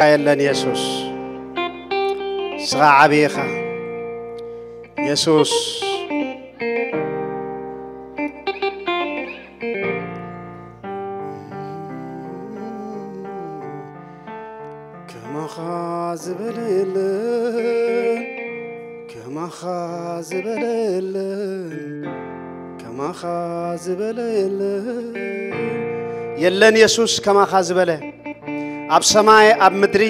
የለን የሱስ፣ ንስኻ ዓብዪ ኢኻ የሱስ። ከማኻ ዝበለ የለን፣ ከማኻ ዝበለ የለን፣ ከማኻ ዝበለ የለን። የለን የሱስ ከማኻ ዝበለ፣ ኣብ ሰማይ ኣብ ምድሪ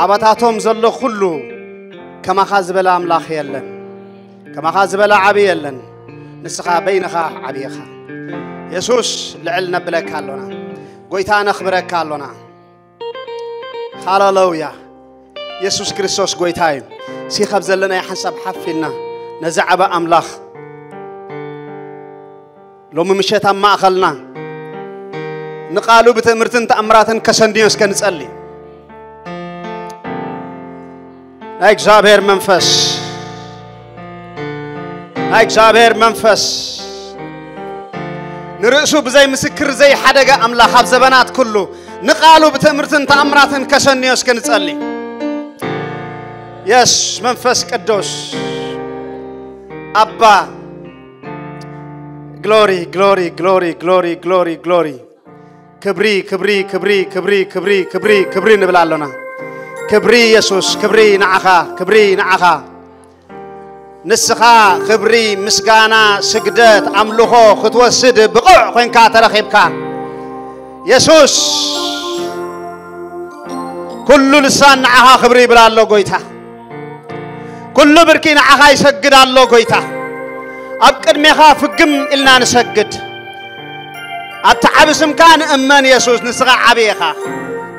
ኣባታቶም ዘሎ ኩሉ ከማኻ ዝበለ ኣምላኽ የለን። ከማኻ ዝበለ ዓቢ የለን። ንስኻ በይንኻ ዓቢ ኢኻ። የሱስ ልዕል ነብለካ ኣሎና። ጎይታ ነኽብረካ ኣሎና። ሃሌሉያ። የሱስ ክርስቶስ ጎይታ እዩ። ሲ ካብ ዘለናዮ ሓንሳብ ሓፍ ኢልና ነዚ ዓቢ ኣምላኽ ሎሚ ምሸት ኣብ ማእኸልና ንቃሉ ብትእምርትን ተኣምራትን ከሰንድዮ እስከ ንጸሊ። ናይ እግዚኣብሔር መንፈስ፣ ናይ እግዚኣብሔር መንፈስ ንርእሱ ብዘይ ምስክር ዘይሓደገ ኣምላኽ ኣብ ዘበናት ኩሉ ንቃሉ ብትእምርትን ተኣምራትን ከሰንዮ እስከ ንጸሊ። የስ መንፈስ ቅዱስ ኣባ ግሎሪ ግሎሪ ግሎሪ ግሎሪ ግሎሪ ግሎሪ ክብሪ ክብሪ ክብሪ ክብሪ ክብሪ ክብሪ ክብሪ ንብል ኣሎና። ክብሪ የሱስ፣ ክብሪ ንዓኻ፣ ክብሪ ንዓኻ። ንስኻ ክብሪ፣ ምስጋና፣ ስግደት፣ ኣምልኾ ክትወስድ ብቑዕ ኮንካ ተረኺብካ። የሱስ፣ ኩሉ ልሳን ንዓኻ ክብሪ ይብል ኣሎ ጎይታ። ኩሉ ብርኪ ንዓኻ ይሰግድ ኣሎ ጎይታ። ኣብ ቅድሜኻ ፍግም ኢልና ንሰግድ። ኣብቲ ዓቢ ስምካ ንእመን የሱስ፣ ንስኻ ዓቢ ኢኻ።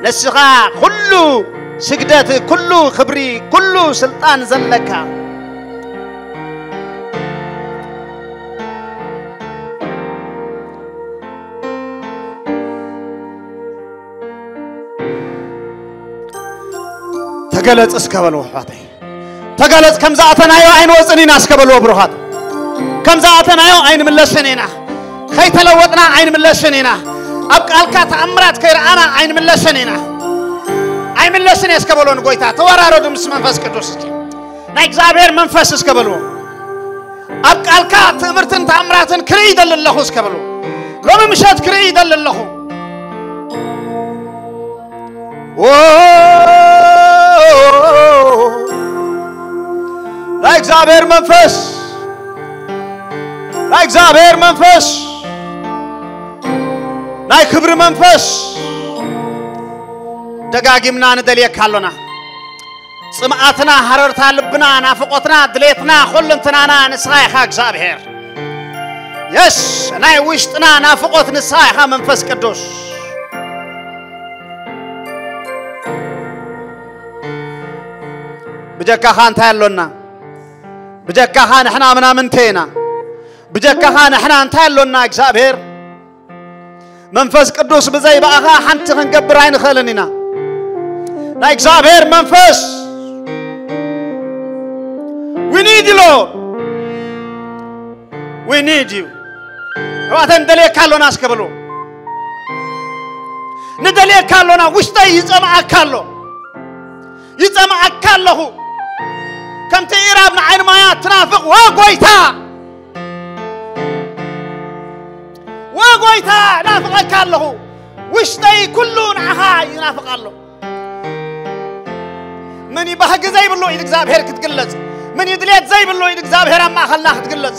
ንስኻ ኩሉ ስግደት፣ ኩሉ ክብሪ፣ ኩሉ ስልጣን ዘለካ። ተገለጽ እስከ በልዎ ኣሕዋተይ። ተገለጽ። ከም ዝኣተናዮ ኣይንወጽን ኢና እስከ በልዎ ብሩኻት። ከም ዝኣተናዮ ኣይንምለስን ኢና። ከይተለወጥና ኣይንምለስን ኢና። ኣብ ቃልካ ተኣምራት ከይረኣና ኣይንምለስን ኢና። ኣይምለስን እየ እስከ በልዎ ንጎይታ። ተወራረዱ ምስ መንፈስ ቅዱስ እስኪ። ናይ እግዚኣብሔር መንፈስ እስከ በልዎ። ኣብ ቃልካ ትእምርትን ተኣምራትን ክርኢ ይደሊ ኣለኹ እስከ በልዎ። ሎሚ ምሸት ክርኢ ይደሊ ኣለኹ። ዎ! ናይ እግዚኣብሔር መንፈስ፣ ናይ እግዚኣብሔር መንፈስ፣ ናይ ክብሪ መንፈስ ደጋጊምና ንደልየካ ኣሎና። ጽምኣትና፣ ሃረርታ ልብና፣ ናፍቖትና፣ ድሌትና፣ ኩሉ እንትናና ንስኻ ኢኻ እግዚኣብሔር። የስ፣ ናይ ውሽጥና ናፍቖት ንስኻ ኢኻ መንፈስ ቅዱስ። ብጀካኻ እንታይ ኣሎና? ብጀካኻ ንሕና ምናምንቴ ኢና። ብጀካኻ ንሕና እንታይ ኣሎና እግዚኣብሔር? መንፈስ ቅዱስ ብዘይ ብኣኻ ሓንቲ ክንገብር ኣይንኽእልን ኢና። ናይ እግዚኣብሔር መንፈስ፣ we need you Lord, we need you። ኣሕዋተይ ንደልየካ ኣሎና እስከ በሉ። ንደልየካ ኣሎና፣ ውሽጠይ ይጸምኣካ ኣሎ። ይጸምኣካ ኣለኹ። ከምቲ ኢራብ ንዓይኒ ማያ ትናፍቕ፣ ወ ጎይታ፣ ወ ጎይታ፣ ናፍቐካ ኣለኹ። ውሽጠይ ኩሉ ንዓኻ ይናፍቕ ኣሎ። ምን እዩ ባህጊ ዘይብሉ ኢድ እግዚኣብሔር ክትግለጽ? ምን እዩ ድሌት ዘይብሉ ኢድ እግዚኣብሔር ኣብ ማእኸልና ክትግለጽ?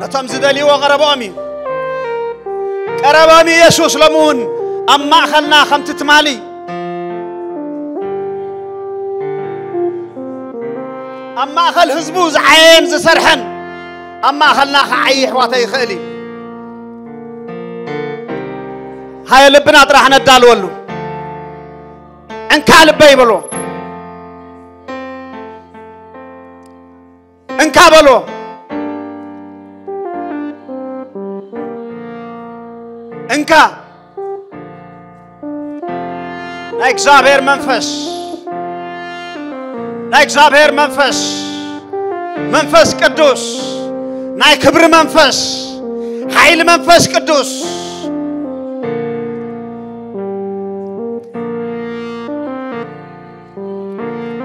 ነቶም ዝደልይዎ ቀረብኦም እዩ። ቀረብኦም እዩ የሱስ ሎሚ እውን ኣብ ማእኸልና ከምቲ ትማሊ ኣብ ማእኸል ህዝቡ ዝዓየን ዝሰርሐን ኣብ ማእኸልና ክዓዪ ኣሕዋተይ ይኽእል እዩ። ሃየ ልብና ጥራሕ ነዳልወሉ። እንካ ልበይ በሎ። እንካ በሎ። እንካ ናይ እግዚኣብሔር መንፈስ፣ ናይ እግዚኣብሔር መንፈስ፣ መንፈስ ቅዱስ፣ ናይ ክብሪ መንፈስ፣ ሓይሊ መንፈስ ቅዱስ።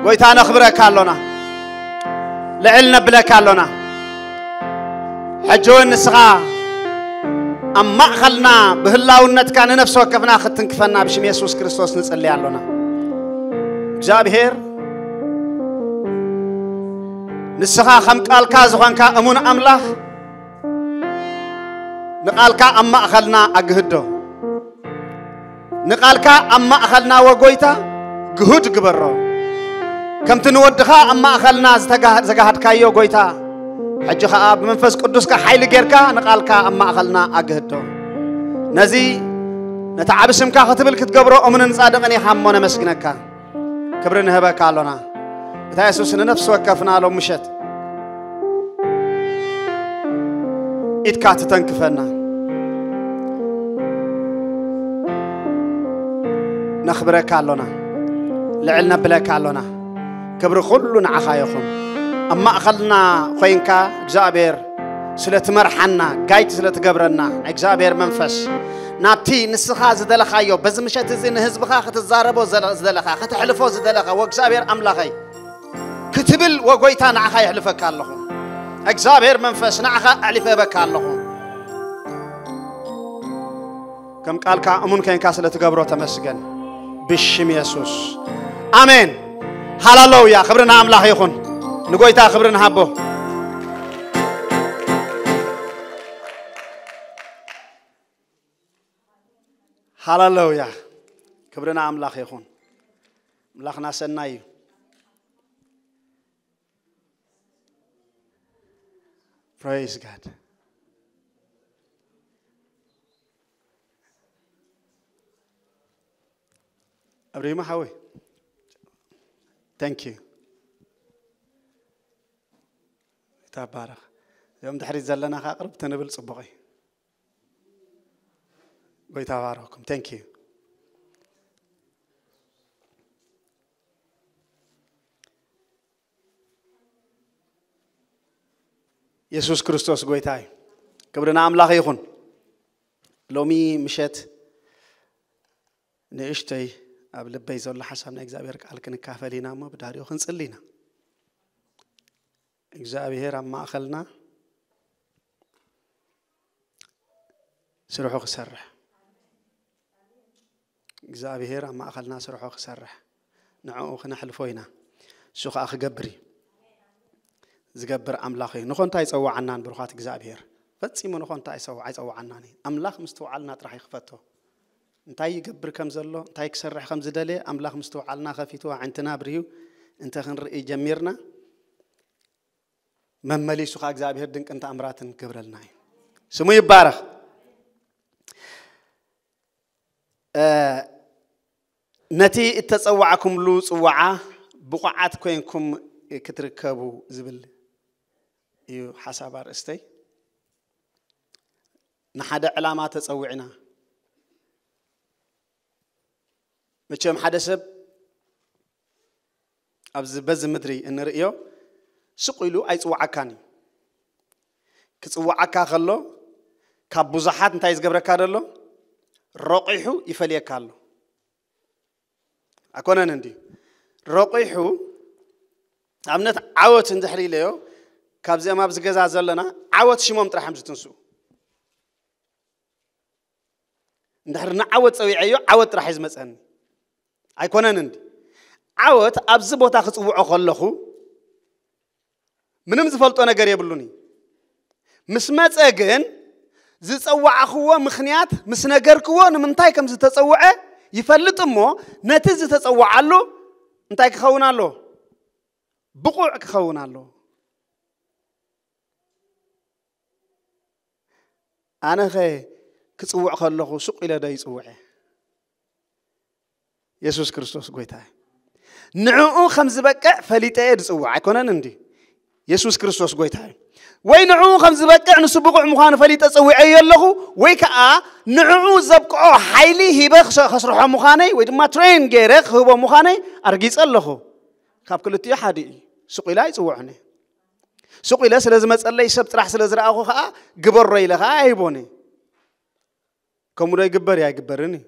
ጎይታ ነኽብረካ ኣሎና፣ ልዕል ነብለካ ኣሎና። ሕጂ እውን ንስኻ ኣብ ማእኸልና ብህላውነትካ ንነፍሲ ወከፍና ክትንክፈና ብሽም የሱስ ክርስቶስ ንጽሊ ኣሎና። እግዚኣብሔር ንስኻ ከም ቃልካ ዝኾንካ እሙን ኣምላኽ፣ ንቓልካ ኣብ ማእኸልና ኣግህዶ። ንቓልካ ኣብ ማእኸልና ወጎይታ ግሁድ ግበሮ። ከምቲ ንወድኻ ኣብ ማእኸልና ዝተጋ-፣ ዘጋሃድካዮ ጎይታ፣ ሕጂ ኸኣ ብመንፈስ ቅዱስካ ሓይሊ ጌርካ ንቓልካ ኣብ ማእኸልና ኣግህዶ። ነዚ ነቲ ዓቢ ስምካ ክትብል ክትገብሮ እሙንን ጻድቕን ኢኻ እሞ ነመስግነካ። ክብሪ ንህበካ ኣሎና። እታ የሱስ ንነፍሲ ወከፍና ሎም ምሸት ኢድካ ትተንክፈና። ነኽብረካ ኣሎና። ልዕል ነብለካ ኣሎና። ክብሪ ኩሉ ንዓኻ ይኹን። ኣብ ማእኸልና ኮይንካ እግዚኣብሔር ስለ ትመርሓና፣ ጋይድ ስለ ትገብረና፣ እግዚኣብሔር መንፈስ ናብቲ ንስኻ ዝደለኻዮ በዚ ምሸት እዚ ንህዝብኻ ክትዛረቦ ዘለ-፣ ዝደለኻ፣ ከተሕልፎ ዝደለኻ፣ ወእግዚኣብሔር ኣምላኸይ ክትብል ወጎይታ ንዓኻ የሕልፈካ ኣለኹ። እግዚኣብሔር መንፈስ ንዓኻ ኣዕሊፈ በካ ኣለኹ። ከም ቃልካ እሙን ከንካ ስለ ትገብሮ ተመስገን። ብሽም የሱስ። ኣሜን። ሃሌሉያ። ክብሪ ንኣምላኽ ይኹን። ንጎይታ ክብሪ ንሃቦ። ሃሌሉያ። ክብሪ ንኣምላኽ ይኹን። ኣምላኽና ሰናይ እዩ። Praise God። ኣብሪማ ሓወይ። Thank you። ተባረኽ። እዞም ድሕሪት ዘለና ከኣ ቅርብ ተንብል ጽቡቕ እዩ። ጎይታ ባረኩም። Thank you። የሱስ ክርስቶስ ጎይታ እዩ። ክብሪ ንኣምላኽ ይኹን። ሎሚ ምሸት ንእሽተይ ኣብ ልበይ ዘሎ ሓሳብ ናይ እግዚኣብሔር ቃል ክንካፈል ኢና እሞ ብዳሪኡ ክንጽሊ ኢና። እግዚኣብሔር ኣብ ማእኸልና ስርሑ ክሰርሕ፣ እግዚኣብሔር ኣብ ማእኸልና ስርሑ ክሰርሕ ንዕኡ ክነሕልፎ ኢና። እሱ ኸኣ ክገብር እዩ። ዝገብር ኣምላኽ እዩ። ንኾንታ ኣይጸዋዓናን ብሩኻት እግዚኣብሔር። ፈጺሙ ንኾንታ ኣይጸው-፣ ኣይጸዋዓናን እዩ። ኣምላኽ ምስትውዓልና ጥራሕ ይኽፈቶ። እንታይ ይገብር ከም ዘሎ፣ እንታይ ክሰርሕ ከም ዝደለየ ኣምላኽ ምስትውዓልና ከፊቱ ኣዕንትና ብርሂዩ እንተ ክንርኢ ጀሚርና፣ መመሊሱ ኸኣ እግዚኣብሔር ድንቅን ተኣምራትን ክገብረልና እዩ። ስሙ ይባረኽ። እ፣ ነቲ እተጸዋዕኩምሉ ጽዋዓ ብቑዓት ኮይንኩም ክትርከቡ ዝብል እዩ ሓሳብ ኣርእስተይ። ንሓደ ዕላማ ተጸዊዕና። መቸም ሓደ ሰብ ኣብዚ በዚ ምድሪ እንርእዮ ስቕ ኢሉ ኣይጽውዓካን እዩ። ክጽውዓካ ከሎ ካብ ብዙሓት እንታይ ዝገብረካ ዘሎ? ረቂሑ ይፈልየካ ኣሎ። ኣኮነን እንድዩ? ረቂሑ፣ ኣብነት ዓወት እንድሕር ኢለዮ፣ ካብዚኦም ኣብዚ ገዛ ዘለና ዓወት ሽሞም ጥራሕ እዮም ዝትንስኡ። እንድሕር ንዓወት ጸዊዐዮ፣ ዓወት ጥራሕ እዩ ዝመጸኒ። ኣይኮነን እንዲ? ዓወት ኣብዚ ቦታ ክጽውዖ ከለኹ፣ ምንም ዝፈልጦ ነገር የብሉን እዩ። ምስ መጸ ግን፣ ዝጸዋዕኽዎ ምኽንያት ምስ ነገርክዎ፣ ንምንታይ ከም ዝተጸውዐ ይፈልጥ እሞ፣ ነቲ ዝተጸውዓሉ እንታይ ክኸውን ኣለዎ? ብቑዕ ክኸውን ኣለዎ። ኣነኸ ክጽውዕ ከለኹ ሱቕ ኢለ ዶ ይጽውዐ? የሱስ ክርስቶስ ጎይታ እዩ። ንዕኡ ከም ዝበቅዕ ፈሊጠ እየ ዝጽውዕ፣ ኣይኮነን እንዲ? የሱስ ክርስቶስ ጎይታ እዩ። ወይ ንዕኡ ከም ዝበቅዕ ንሱ ብቑዕ ምዃኑ ፈሊጠ ጸዊዐዮ ኣለኹ፣ ወይ ከኣ ንዕኡ ዘብቅዖ ሓይሊ ሂበ ክሰ-፣ ከስርሖ ምዃነይ፣ ወይ ድማ ትሬን ገይረ ክህቦ ምዃነይ ኣርጊጸ ኣለኹ። ካብ ክልቲኡ ሓደ እዩ። ሱቕ ኢለ ኣይጽውዕን እየ። ስቕ ኢለ ስለ ዝመጸለይ፣ ሰብ ጥራሕ ስለ ዝረኣኹ ኸኣ ግበሮ ኢለ ኸኣ ኣይቦን እየ። ከምኡ ዶ ይግበር እዩ? ኣይግበርን እዩ።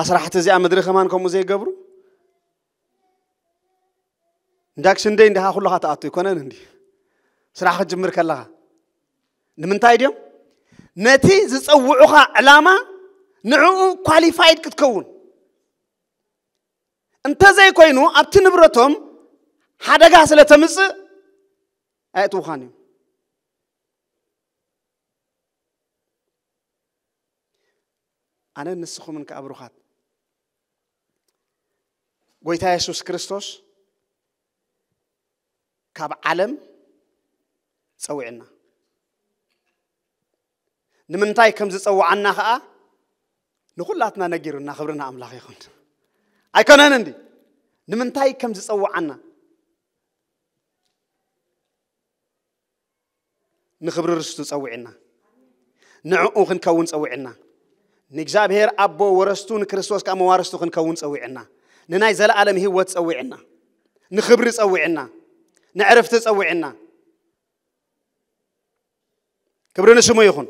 ኣስራሕቲ እዚኣ ምድሪ ከማን ከምኡ ዘይገብሩ? እንዳ ኣክሽን ደይ እንዲኻ ኩልኻ ትኣቱ ኣይኮነን እንዲ? ስራሕ ክትጅምር ከለኻ። ንምንታይ ድዮም? ነቲ ዝጸውዑኻ ዕላማ ንዕኡ ኳሊፋይድ ክትከውን። እንተዘይኮይኑ ኣብቲ ንብረቶም ሓደጋ ስለ ተምጽእ ኣየእትውኻን እዮም። ኣነ ንስኹምን ከኣ ብሩኻት፣ ጎይታ የሱስ ክርስቶስ ካብ ዓለም ጸዊዕና። ንምንታይ ከም ዝጸውዓና ከኣ ንኹላትና ነጊሩና። ክብሪ ንኣምላኽ ይኹን። ኣይኮነን እንዲ? ንምንታይ ከም ዝጸውዓና ንኽብሪ ርስቱ ጸዊዕና። ንዕኡ ክንከውን ጸዊዕና። ንእግዚኣብሔር ኣቦ ወረስቱ፣ ንክርስቶስ ከኣ መዋርስቱ ክንከውን ጸዊዕና። ንናይ ዘለኣለም ህይወት ጸዊዕና። ንኽብሪ ጸዊዕና። ንዕርፍቲ ጸዊዕና። ክብሪ ንስሙ ይኹን።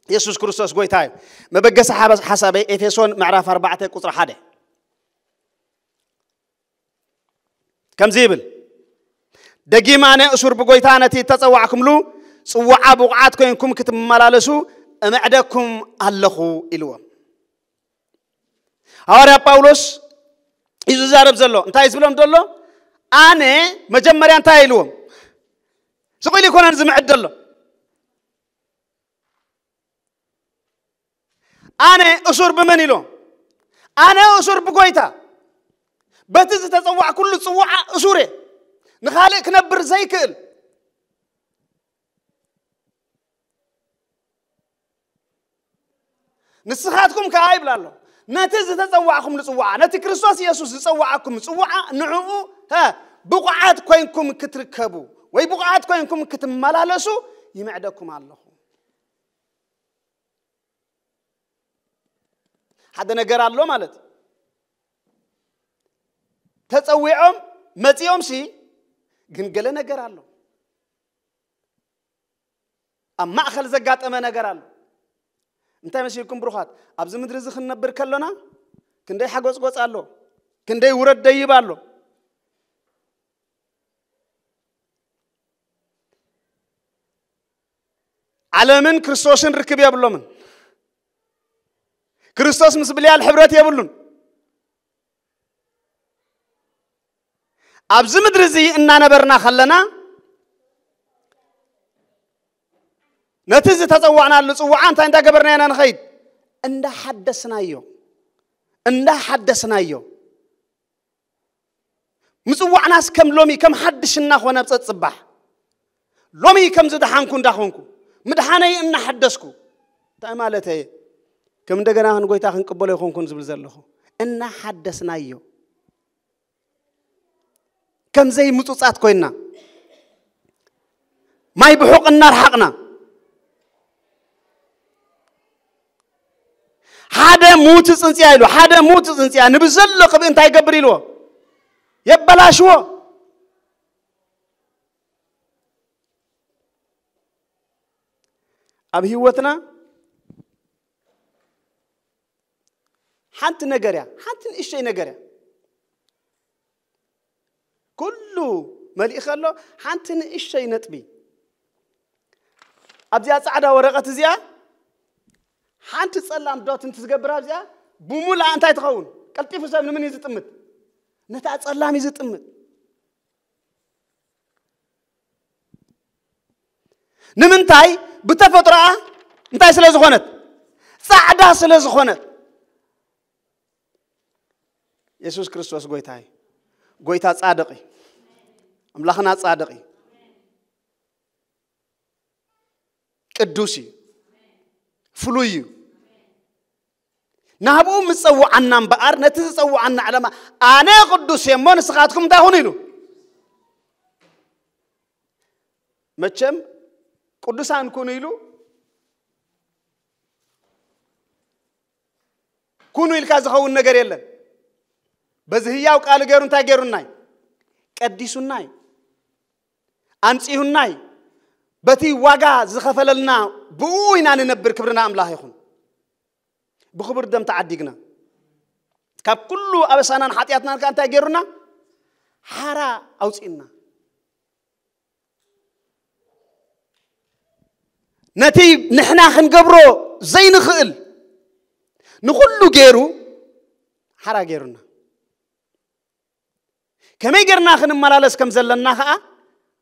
የሱስ ክርስቶስ ጎይታ እዩ። መበገሲ ሓበ-፣ ሓሳበይ ኤፌሶን ምዕራፍ ኣርባዕተ ቁጽሪ ሓደ ከምዚ ይብል፣ "ደጊም ኣነ እሱር ብጎይታ ነቲ እተጸዋዕኩምሉ ጽዋዓ ብቑዓት ኮይንኩም ክትመላለሱ እምዕደኩም ኣለኹ" ኢልዎም። ሃዋርያ ጳውሎስ እዩ ዝዛረብ ዘሎ። እንታይ ዝብሎም ዘሎ? ኣነ መጀመርያ እንታይ ኢልዎም? ስቕ ኢሉ ይኮነን ዝምዕድ ዘሎ። ኣነ እሱር ብመን ኢሎም? ኣነ እሱር ብጎይታ። በቲ ዝተጸዋዕኩሉ ጽዋዓ እሱር እየ። ንኻልእ ክነብር ዘይክእል። ንስኻትኩም ከኣ ይብላ ኣሎ። ነቲ ዝተጸዋዕኩምሉ ጽዋዓ፣ ነቲ ክርስቶስ የሱስ ዝጸዋዓኩም ጽዋዓ ንዕኡ፣ ሀ፣ ብቑዓት ኮይንኩም ክትርከቡ ወይ ብቑዓት ኮይንኩም ክትመላለሱ ይምዕደኩም ኣለኹ። ሓደ ነገር ኣሎ ማለት። ተጸዊዖም መጺኦም ሲ ግን ገለ ነገር ኣሎ። ኣብ ማእከል ዘጋጠመ ነገር ኣሎ። እንታይ መሲልኩም ብሩኻት? ኣብዚ ምድሪ እዚ ክንነብር ከሎና ክንደይ ሓጎጽጎጽ ኣሎ፣ ክንደይ ውረድ ደይብ ኣሎ። ዓለምን ክርስቶስን ርክብ የብሎምን። ክርስቶስ ምስ ብልያል ሕብረት የብሉን። ኣብዚ ምድሪ እዚ እናነበርና ከለና ነቲ ዝተጸዋዕናሉ ጽዋዓ እንታይ እንዳገበርና ኢና ንኸይድ? እንዳሓደስናዮ፣ እንዳሓደስናዮ። ምጽዋዕናስ ከም ሎሚ ከም ሓድሽ እናኾነ ኣብ ጸጽባሕ። ሎሚ ከም ዝደሓንኩ እንዳኾንኩ፣ ምድሓነይ እናሓደስኩ። እንታይ ማለተይ? ከም እንደገና ንጎይታ ክንቅበሎ ኣይኮንኩን ዝብል ዘለኹ። እናሓደስናዮ። ከም ዘይምጹጻት ኮይና። ማይ ብሑቕ እናርሓቕና። ሓደ ምዉት ጽንጽያ ኢሉ፣ ሓደ ምዉት ጽንጽያ ንብዘሎ ቅብኢ እንታይ ይገብር ኢልዎ? የበላሽዎ። ኣብ ህይወትና ሓንቲ ነገር እያ፣ ሓንቲ ንእሽተይ ነገር እያ። ኩሉ መሊእ ከሎ ሓንቲ ንእሽተይ ነጥቢ ኣብዚኣ ጻዕዳ ወረቐት እዚኣ ሓንቲ ጸላም ዶት እንትትገብር ኣብዚኣ ብሙልኣ እንታይ ትኸውን? ቀልጢፉ ሰብ ንምን እዩ ዝጥምት? ነታ ጸላም እዩ ዝጥምት። ንምንታይ? ብተፈጥሮኣ እንታይ ስለ ዝኾነት? ጻዕዳ ስለ ዝኾነት። የሱስ ክርስቶስ ጎይታ እዩ። ጎይታ ጻድቕ እዩ። ኣምላኽና ጻድቕ እዩ። ቅዱስ እዩ። ፍሉይ እዩ። ናብኡ ምስ ጸውዓና እምበኣር፣ ነቲ ዝጸውዓና ዕላማ፣ "ኣነ ቅዱስ እየ እሞ ንስኻትኩም እንታይ ኩኑ?" ኢሉ። መቸም ቅዱሳን ኩኑ ኢሉ፣ ኩኑ ኢልካ ዝኸውን ነገር የለን። በዚ ህያው ቃል ገይሩ እንታይ ገይሩናይ? ቀዲሱናይ። ኣንጺሁናይ በቲ ዋጋ ዝኸፈለልና ብኡ ኢና ንነብር። ክብርና ኣምላኽ ይኹን። ብኽቡር ደም ተዓዲግና፣ ካብ ኩሉ ኣበሳናን ሓጢኣትናን ከኣ እንታይ ገይሩና? ሓራ ኣውጺእና። ነቲ ንሕና ክንገብሮ ዘይንኽእል ንኹሉ ገይሩ ሓራ ገይሩና። ከመይ ገርና ክንመላለስ ከም ዘለና ከኣ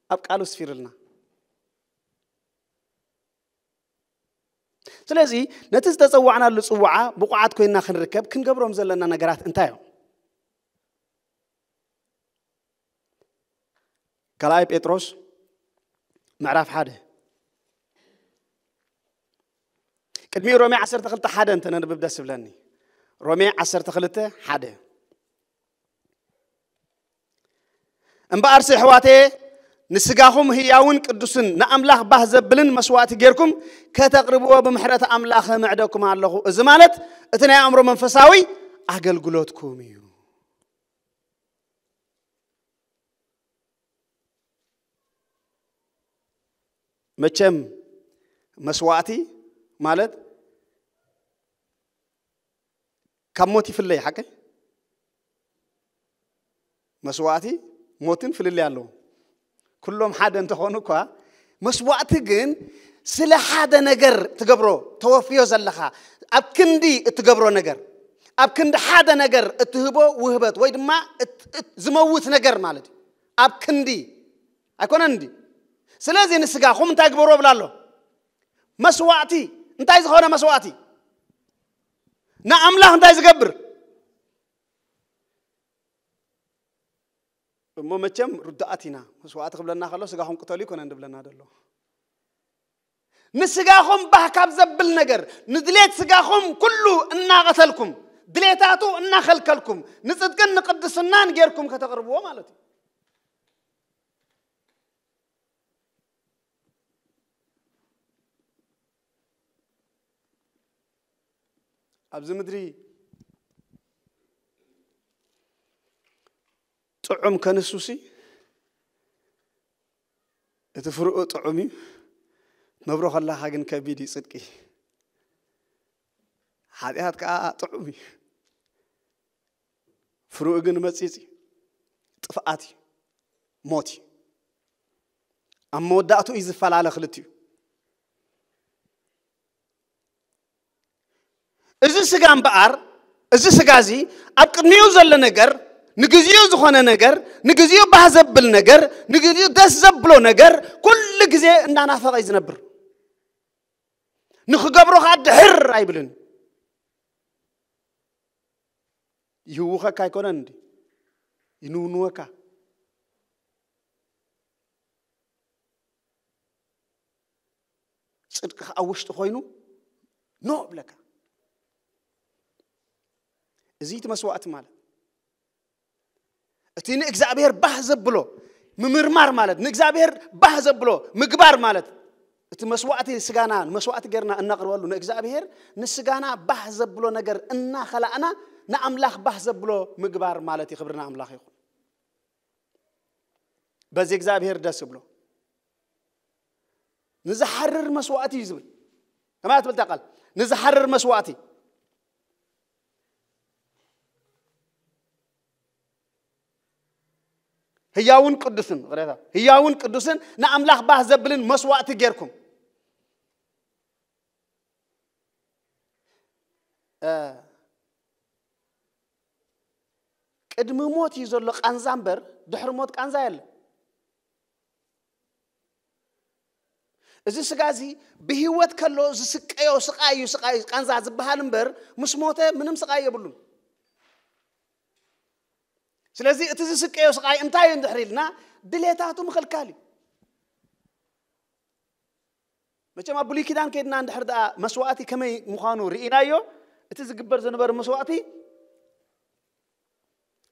ኣብ ቃሉ ስፊርልና። ስለዚ ነቲ ዝተጸዋዕናሉ ጽዋዓ ብቑዓት ኮይና ክንርከብ ክንገብሮም ዘለና ነገራት እንታይ እዮም? ካልኣይ ጴጥሮስ ምዕራፍ ሓደ፣ ቅድሚ ሮሜ ዓሰርተ ክልተ ሓደ እንተነንብብ ደስ ይብለኒ። ሮሜ ዓሰርተ ክልተ ሓደ፣ እምበኣርሲ ኣሕዋተየ፣ ንስጋኹም ህያውን ቅዱስን ንኣምላኽ ባህ ዘብልን መስዋእቲ ጌርኩም ከተቕርብዎ ብምሕረት ኣምላኽ ምዕደኩም ኣለኹ። እዚ ማለት እቲ ናይ ኣእምሮ መንፈሳዊ ኣገልግሎትኩም እዩ። መቸም መስዋእቲ ማለት ካብ ሞት ይፍለይ ሓቀይ? መስዋእቲ ሞትን ፍልልይ ኣለዎ። ኩሎም ሓደ እንተኾኑ እኳ፣ መስዋእቲ ግን ስለ ሓደ ነገር ትገብሮ፣ ተወፍዮ ዘለኻ፣ ኣብ ክንዲ እትገብሮ ነገር፣ ኣብ ክንዲ ሓደ ነገር እትህቦ ውህበት ወይ ድማ እት-፣ እት-፣ ዝመውት ነገር ማለት እዩ። ኣብ ክንዲ ኣይኮነን እንዲ። ስለዚ ንስጋኹም እንታይ ግበሮ ብላ ኣሎ? መስዋእቲ። እንታይ ዝኾነ መስዋእቲ? ንኣምላኽ እንታይ ዝገብር? እሞ መቸም ርዱኣት ኢና። መስዋእቲ ክብለና ከሎ ስጋኹም ቅተሉ ይኮነን ዝብለና ዘሎ። ንስጋኹም ባህ ካብ ዘብል ነገር፣ ንድሌት ስጋኹም ኩሉ እናቐተልኩም፣ ድሌታቱ እናኸልከልኩም፣ ንጽድቅን ንቅድስናን ጌርኩም ከተቕርብዎ ማለት እዩ። ኣብዚ ምድሪ ጥዑም ከንሱሲ እቲ ፍርኡ ጥዑም እዩ። ነብሮ ከላኻ ግን ከቢድ እዩ ጽድቂ። ሓጢኣት ከኣ ጥዑም እዩ። ፍርኡ ግን መጺጽ እዩ። ጥፍኣት እዩ። ሞት እዩ። ኣብ መወዳእቱ እዩ ዝፈላለ ክልቲኡ። እዚ ስጋ እምበኣር፣ እዚ ስጋ እዚ ኣብ ቅድሚኡ ዘሎ ነገር፣ ንግዚኡ ዝኾነ ነገር፣ ንግዚኡ ባህ ዘብል ነገር፣ ንግዚኡ ደስ ዘብሎ ነገር፣ ኩሉ ግዜ እንዳናፈቐ እዩ ዝነብር። ንኽገብሮ ኸኣ ድሕር ኣይብልን። ይህውኸካ ኣይኮነን እንዲ፣ ይንውንወካ። ጽድቅኻ ኣብ ውሽጢ ኮይኑ ኖ እብለካ። እዚ እቲ መስዋእቲ ማለት፣ እቲ ንእግዚኣብሔር ባህ ዘብሎ ምምርማር ማለት፣ ንእግዚኣብሔር ባህ ዘብሎ ምግባር ማለት፣ እቲ መስዋእቲ ስጋና፣ መስዋእቲ ጌርና እናቕርበሉ ንእግዚኣብሔር፣ ንስጋና ባህ ዘብሎ ነገር እናኸላእና ንኣምላኽ ባህ ዘብሎ ምግባር ማለት እዩ። ክብሪ ንኣምላኽ ይኹን። በዚ እግዚኣብሔር ደስ ይብሎ። ንዝሓርር መስዋእቲ እዩ ዝብል። ከመይ ትብል እታ ቃል? ንዝሓርር መስዋእቲ። ህያውን ቅዱስን፣ ይቕሬታ፣ ህያውን ቅዱስን ንኣምላኽ ባህ ዘብልን መስዋእቲ ጌርኩም። እ፣ ቅድሚ ሞት እዩ ዘሎ ቃንዛ እምበር፣ ድሕሪ ሞት ቃንዛ የለን። እዚ ስጋ እዚ ብህይወት ከሎ ዝስቀዮ ስቃይ እዩ፣ ስቃይ ቃንዛ ዝበሃል እምበር፣ ምስ ሞተ ምንም ስቃይ የብሉን። ስለዚ እቲ ዝስቀዮ ስቃይ እንታይ እዩ እንድሕር ኢልና፣ ድሌታቱ ምኽልካል እዩ። መቸም ኣብ ብሉይ ኪዳን ከይድና እንድሕር ደኣ መስዋእቲ ከመይ ምዃኑ ርኢናዮ፣ እቲ ዝግበር ዝነበረ መስዋእቲ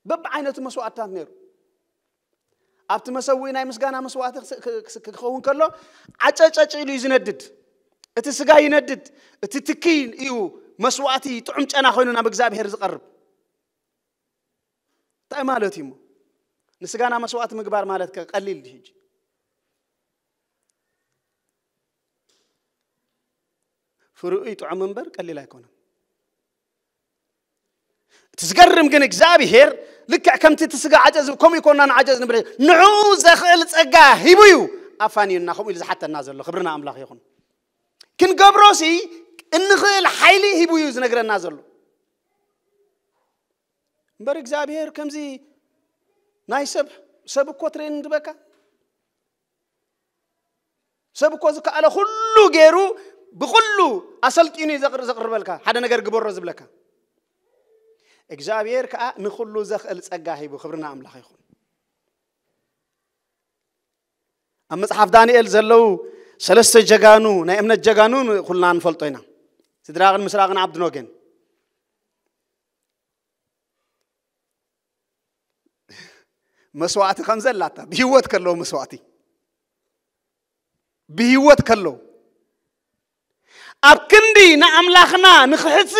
በብዓይነቱ መስዋእትታት ነይሩ። ኣብቲ መሰውኢ ናይ ምስጋና መስዋእቲ ክስ-፣ ክ-፣ ክስ-፣ ክኸውን ከሎ፣ ዓጨጨጭ ኢሉ እዩ ዝነድድ። እቲ ስጋ ይነድድ፣ እቲ ትኪ እዩ መስዋእቲ ጥዑም ጨና ኮይኑ ናብ እግዚኣብሔር ዝቐርብ። እንታይ ማለት እዩ እሞ? ንስጋና መስዋእቲ ምግባር ማለት ከ ቀሊል ድዩ ሕጂ? ፍርኡ ይጥዑም እምበር ቀሊል ኣይኮነን። እቲ ዝገርም ግን እግዚኣብሔር ልክዕ ከምቲ እቲ ስጋ ዓጨዝ ከምኡ ይኮና ንዓጨዝ ንብለ ንዕኡ ዘኽእል ጸጋ ሂቡ እዩ ኣፋንዩና ከምኡ ኢሉ ዝሓተና ዘሎ። ክብርና ኣምላኽ ይኹን። ክንገብሮሲ እንኽእል ሓይሊ ሂቡ እዩ ዝነግረና ዘሎ። እምበር እግዚኣብሔር ከምዚ ናይ ሰብ ሰብ እኮ ትሬን ድበካ ሰብ እኮ ዝከኣለ ኩሉ ገይሩ ብኩሉ ኣሰልጢኑ እዩ ዘቕር- ዘቕርበልካ ሓደ ነገር ግበሮ ዝብለካ እግዚኣብሔር ከዓ ንኩሉ ዘኽእል ጸጋ ሂቡ። ክብርና ኣምላኽ ይኹን። ኣብ መጽሓፍ ዳንኤል ዘለዉ ሰለስተ ጀጋኑ ናይ እምነት ጀጋኑ ኩልና ንፈልጦ ኢና። ስድራቕን ምስራቕን ዓብድኖገን መስዋዕቲ ከም ዘላታ ብህይወት ከለዉ መስዋዕቲ ብህይወት ከለዉ ኣብ ክንዲ ንኣምላኽና ንክሕጽ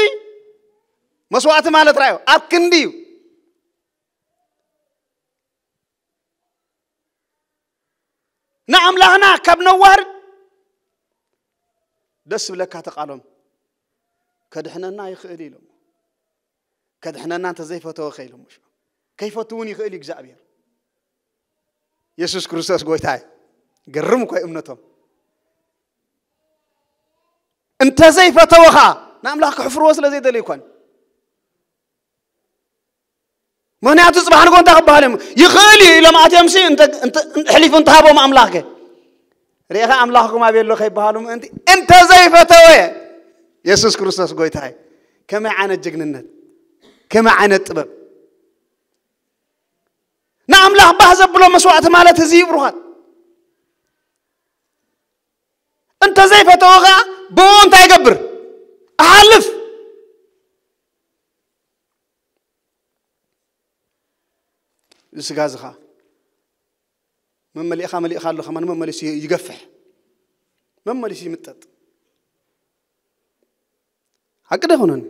መስዋዕቲ ማለት ራዮ ኣብ ክንዲ እዩ። ንኣምላኽና ካብ ነዋርድ ደስ ዝብለካ ተቓሎም። ከድሕነና ይኽእል እዩ ኢሎሞ። ከድሕነና እንተዘይፈተወ ከ ኢሎሞ። ከይፈቱ እውን ይኽእል እዩ እግዚኣብሔር። የሱስ ክርስቶስ ጎይታ እዩ። ገርም እኮ እዩ እምነቶም። እንተዘይፈተወኻ ንኣምላኽ ክሕፍርዎ ስለ ዘይደለዩ እኳ እዩ። ምኽንያቱ ጽባሕ ንጎ እንታይ ክበሃል እዮም ይኽእል እዩ ኢሎም ኣትዮም ሲ እንተ- እንተ- እንተ- ሕሊፉ እንተሃቦም ኣምላኽ ከ ርኢኻ ኣምላኽኩም ኣበይ ኣሎ ከይበሃሉ ምእንቲ እንተዘይፈተወ የሱስ ክርስቶስ ጎይታ እዩ። ከመይ ዓይነት ጅግንነት፣ ከመይ ዓይነት ጥበብ። ንኣምላኽ ባህ ዘብሎ መስዋዕቲ ማለት እዚ እዩ ብሩኻት። እንተዘይፈተወ ኸዓ ብኡ እንታይ ይገብር? ኣሓልፍ። እዚ ስጋ እዚ ኸዓ መመሊእኻ መሊእኻ ኣሎ ከማን መመሊሱ ይገፍሕ፣ መመሊሱ ይምጠጥ። ሓቂ ዶ ይኹነን?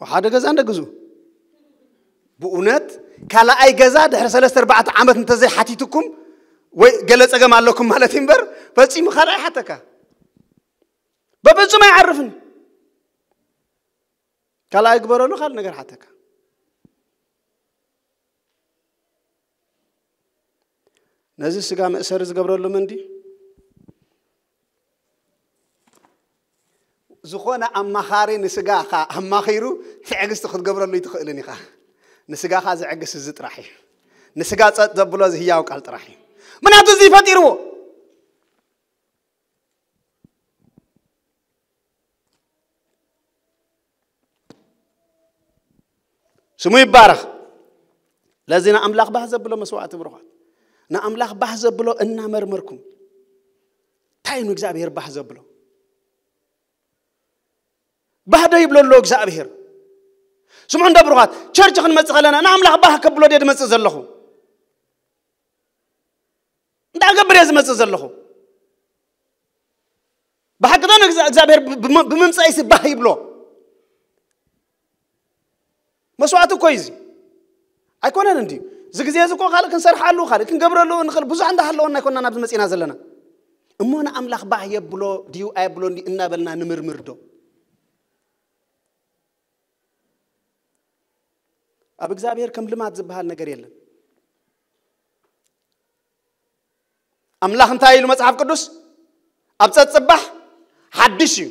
ሓደ ገዛ እንደ ግዙ ብእውነት ካልኣይ ገዛ ድሕሪ ሰለስተ ኣርባዕተ ዓመት እንተዘይሓቲትኩም ወይ ገለ ጸገም ኣለኩም ማለት እዩ እምበር ፈጺሙ ካልኣይ ሓተካ በፍጹም ኣይዓርፍን። ካልኣይ ግበረሉ ካልእ ነገር ሓተካ። ነዚ ስጋ መእሰሪ ዝገብረሉ ምንዲ ዝኾነ ኣማኻሪ ንስጋኻ ኣማኺሩ ትዕግስቲ ክትገብረሉ ይትኽእልን ኢኻ። ንስጋኻ ዘዕግስ እዚ ጥራሕ እዩ። ንስጋ ጸጥ ዘብሎ እዚ ህያው ቃል ጥራሕ እዩ። ምክንያቱ እዚ ፈጢርዎ። ስሙ ይባረኽ። ለዚ ንኣምላኽ ባህ ዘብሎ መስዋዕቲ ብሩኻት፣ ንኣምላኽ ባህ ዘብሎ እናመርመርኩም እንታይ ኑ እግዚኣብሔር ባህ ዘብሎ? ባህ ዶ ይብሎ ኣሎ እግዚኣብሔር? ስምዑ እንደ ብሩኻት፣ ቸርች ክንመጽእ ከለና ንኣምላኽ ባህ ከብሎ ድየ ድመጽእ ዘለኹ? እንታይ ገብር እየ ዝመጽእ ዘለኹ? ብሓቂ ዶ ንእግዚኣብሔር ብምምጻእ ይስባህ ይብሎ? መስዋዕቲ እኮ እዩ እዚ። ኣይኮነን እንዲ እዚ ግዜ እዚ እኮ ካልእ ክንሰርሓሉ ካልእ ክንገብረሉ ንኽእል ብዙሕ እንዳሃለወና ኣይኮና ናብዚ መጺና ዘለና። እሞ ንኣምላኽ ባህ የብሎ ድዩ ኣየብሎ እንዲ እናበልና ንምርምር ዶ? ኣብ እግዚኣብሔር ከም ልማድ ዝበሃል ነገር የለን። ኣምላኽ እንታይ ኢሉ መጽሓፍ ቅዱስ? ኣብ ጸጽባሕ ሓድሽ እዩ።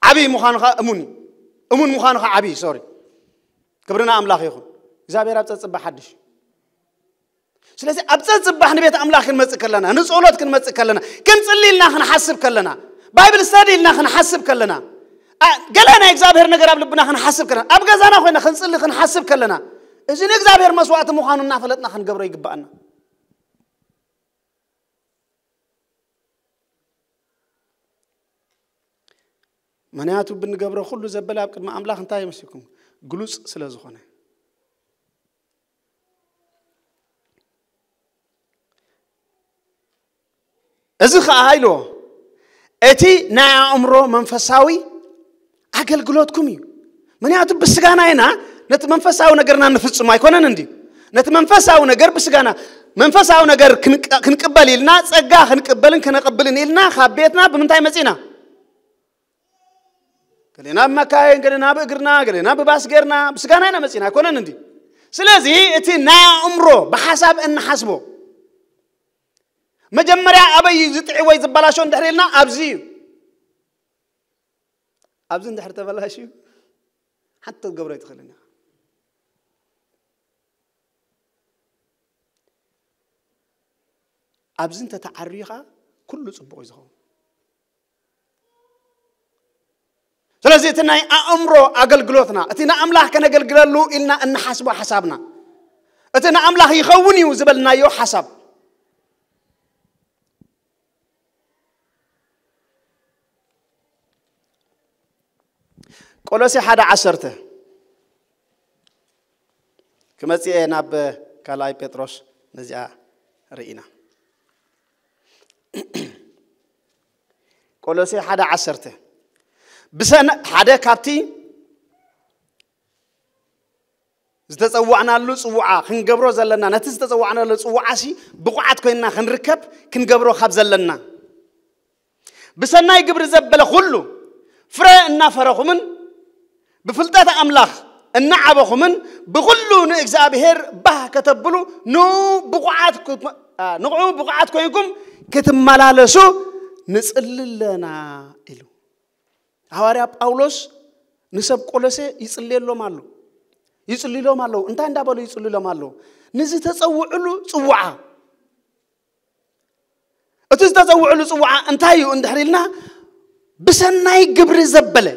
ዓብይ ምዃኑ ኸዓ እሙን እዩ። እሙን ምዃኑ ኸዓ ዓብይ እዩ። ሶሪ። ክብርና ኣምላኽ ይኹን። እግዚኣብሔር ኣብ ጸጽባሕ ሓድሽ እዩ። ስለዚ ኣብ ጸጽባሕ ንቤት ኣምላኽ ክንመጽእ ከለና ንጸሎት ክንመጽእ ከለና ክንጽሊ ኢልና ክንሓስብ ከለና ባይብል ስተዲ ኢልና ክንሓስብ ከለና ገለ ናይ እግዚኣብሔር ነገር ኣብ ልብና ክንሓስብ ከለና ኣብ ገዛና ኮይና ክንጽሊ ክንሓስብ ከለና እዚ ንእግዚኣብሔር መስዋዕቲ ምዃኑ እናፈለጥና ክንገብሮ ይግባኣና። ምክንያቱ ብንገብሮ ኩሉ ዘበለ ኣብ ቅድሚ ኣምላኽ እንታይ ይመስልኩም ግሉጽ ስለ ዝኾነ። እዚ ኸዓ ኢልዎ እቲ ናይ ኣእምሮ መንፈሳዊ ኣገልግሎትኩም እዩ። ምክንያቱ ብስጋና ኢና ነቲ መንፈሳዊ ነገርና ንፍጽሙ ኣይኮነን እንዲ ነቲ መንፈሳዊ ነገር ብስጋና፣ መንፈሳዊ ነገር ክንቀ- ክንቅበል ኢልና፣ ጸጋ ክንቅበልን ክነቕብልን ኢልና ካብ ቤትና ብምንታይ መጺና? ገሌና ብመካይን፣ ገሌና ብእግርና፣ ገሌና ብባስ ጌርና፣ ብስጋና ኢና መጺና፣ ኣይኮነን እንዲ? ስለዚ እቲ ናይ ኣእምሮ ብሓሳብ እንሓስቦ መጀመርያ ኣበይ እዩ ዝጥዒ ወይ ዝበላሾ እንድሕር ኢልና፣ ኣብዚ እዩ። ኣብዚ እንድሕር ተበላሽዩ ሓንቲ ክትገብሮ ኣይትኽእልን ኢኻ። ኣብዚ እንተተዓርዩ ኸዓ ኩሉ ጽቡቕ እዩ ዝኸውን። ስለዚ እቲ ናይ ኣእምሮ ኣገልግሎትና፣ እቲ ንኣምላኽ ከነገልግለሉ ኢልና እንሓስቦ ሓሳብና፣ እቲ ንኣምላኽ ይኸውን እዩ ዝበልናዮ ሓሳብ፣ ቆሎሴ ሓደ ዓሰርተ ክመጽእ እየ ናብ ካልኣይ ጴጥሮስ ነዚኣ ርኢና። ቆሎሴ ሓደ ዓሰርተ ብሰነ ሓደ ካብቲ ዝተጸዋዕናሉ ጽውዓ ክንገብሮ ዘለና፣ ነቲ ዝተጸዋዕናሉ ጽውዓ ሲ ብቑዓት ኮይንና ክንርከብ ክንገብሮ ካብ ዘለና፣ ብሰናይ ግብሪ ዘበለ ኩሉ ፍረ እናፈረኹምን ብፍልጠት ኣምላኽ እናዓበኹምን ብኹሉ ንእግዚኣብሔር ባህ ከተብሉ ንዑ ብቑዓት ክት- ኣ፣ ንዑ ብቑዓት ኮይንኩም ክትመላለሱ ንጽሊ ኣለና ኢሉ። ሃዋርያ ጳውሎስ ንሰብ ቆሎሴ ይጽልየሎም ኣሎ፣ ይጽልሎም ኣለዉ። እንታይ እንዳበሉ ይጽልሎም ኣለዉ? ንዝተጸውዕሉ ጽውዓ። እቲ ዝተጸውዕሉ ጽውዓ እንታይ እዩ እንድሕር ኢልና፣ ብሰናይ ግብሪ ዘበለ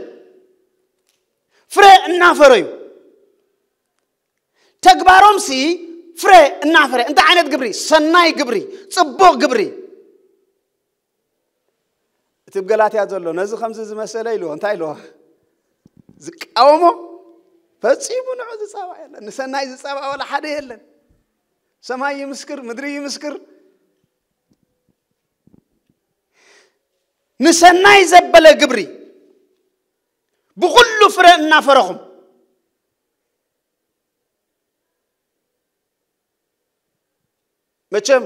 ፍረ እናፈረዩ፣ ተግባሮም ሲ ፍረ እናፈረ። እንታይ ዓይነት ግብሪ? ሰናይ ግብሪ፣ ጽቡቕ ግብሪ። እቲ ኣብ ገላትያ ዘሎ ነዚ ከምዚ ዝመሰለ ኢልዎ፣ እንታይ ኢልዎ? ዝቃወሞ ፈጺሙ ንዑ ዝጻባእ የለን። ንሰናይ ዝጻባእ ዋላ ሓደ የለን። ሰማይ ይምስክር፣ ምድሪ ይምስክር። ንሰናይ ዘበለ ግብሪ ብኹሉ ፍረ እናፈረኹም። መቸም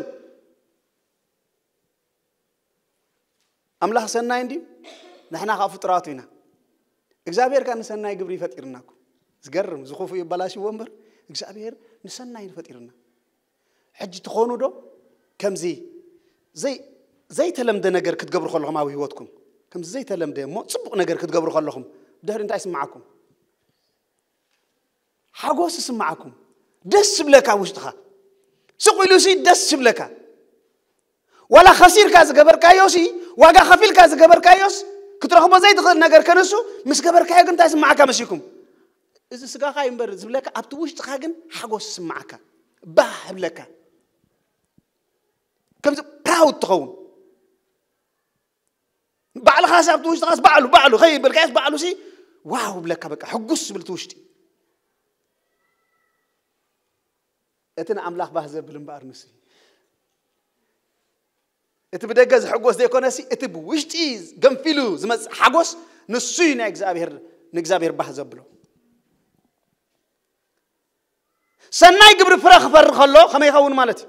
ኣምላኽ ሰናይ እንድዩ፣ ንሕና ኸዓ ፍጡራቱ ኢና። እግዚኣብሔር ከኣ ንሰናይ ግብሪ ፈጢርና እኮ። ዝገርም፣ ዝኹፉ ይበላሽዎ እምበር እግዚኣብሔር ንሰናይ ፈጢርና። ሕጂ ትኾኑ ዶ ከምዚ ዘይ ዘይተለምደ ነገር ክትገብሩ ከለኹም ኣብ ህይወትኩም፣ ከምዚ ዘይተለምደ እሞ ጽቡቕ ነገር ክትገብሩ ከለኹም ድሕሪ እንታይ ይስምዓኩም? ሓጎስ ይስምዓኩም። ደስ ይብለካ ውሽጥኻ። ስቕ ኢሉ ሲ ደስ ይብለካ። ዋላ ኸሲርካ ዝገበርካዮ ሲ፣ ዋጋ ኸፊልካ ዝገበርካዮስ፣ ክትረኽቦ ዘይትኽእል ነገር ከነሱ ምስ ገበርካዮ ግን እንታይ ይስምዓካ መሲልኩም? እዚ ስጋኻ እዩ እምበር ዝብለካ፣ ኣብቲ ውሽጥኻ ግን ሓጎስ ይስምዓካ። ባህ ይብለካ። ከምዚ ፕራውድ ትኸውን። ባዕልኻ ሲ ኣብቲ ውሽጥኻስ ባዕሉ፣ ባዕሉ ከይበልካዮስ ባዕሉ ሲ ዋው ይብለካ፣ በቃ ሕጉስ ዝብል እቲ ውሽጢ። እቲ ንኣምላኽ ባህ ዘብል እምበኣር ንሱ እዩ። እቲ ብደገ ዝሕጎስ ዘይኮነሲ፣ እቲ ብውሽጢ ገንፊሉ ዝመጽእ ሓጎስ ንሱ እዩ ናይ እግዚኣብሔር፣ ንእግዚኣብሔር ባህ ዘብሎ። ሰናይ ግብሪ ፍረ ክፈሪ ከሎ ከመይ ይኸውን ማለት እዩ?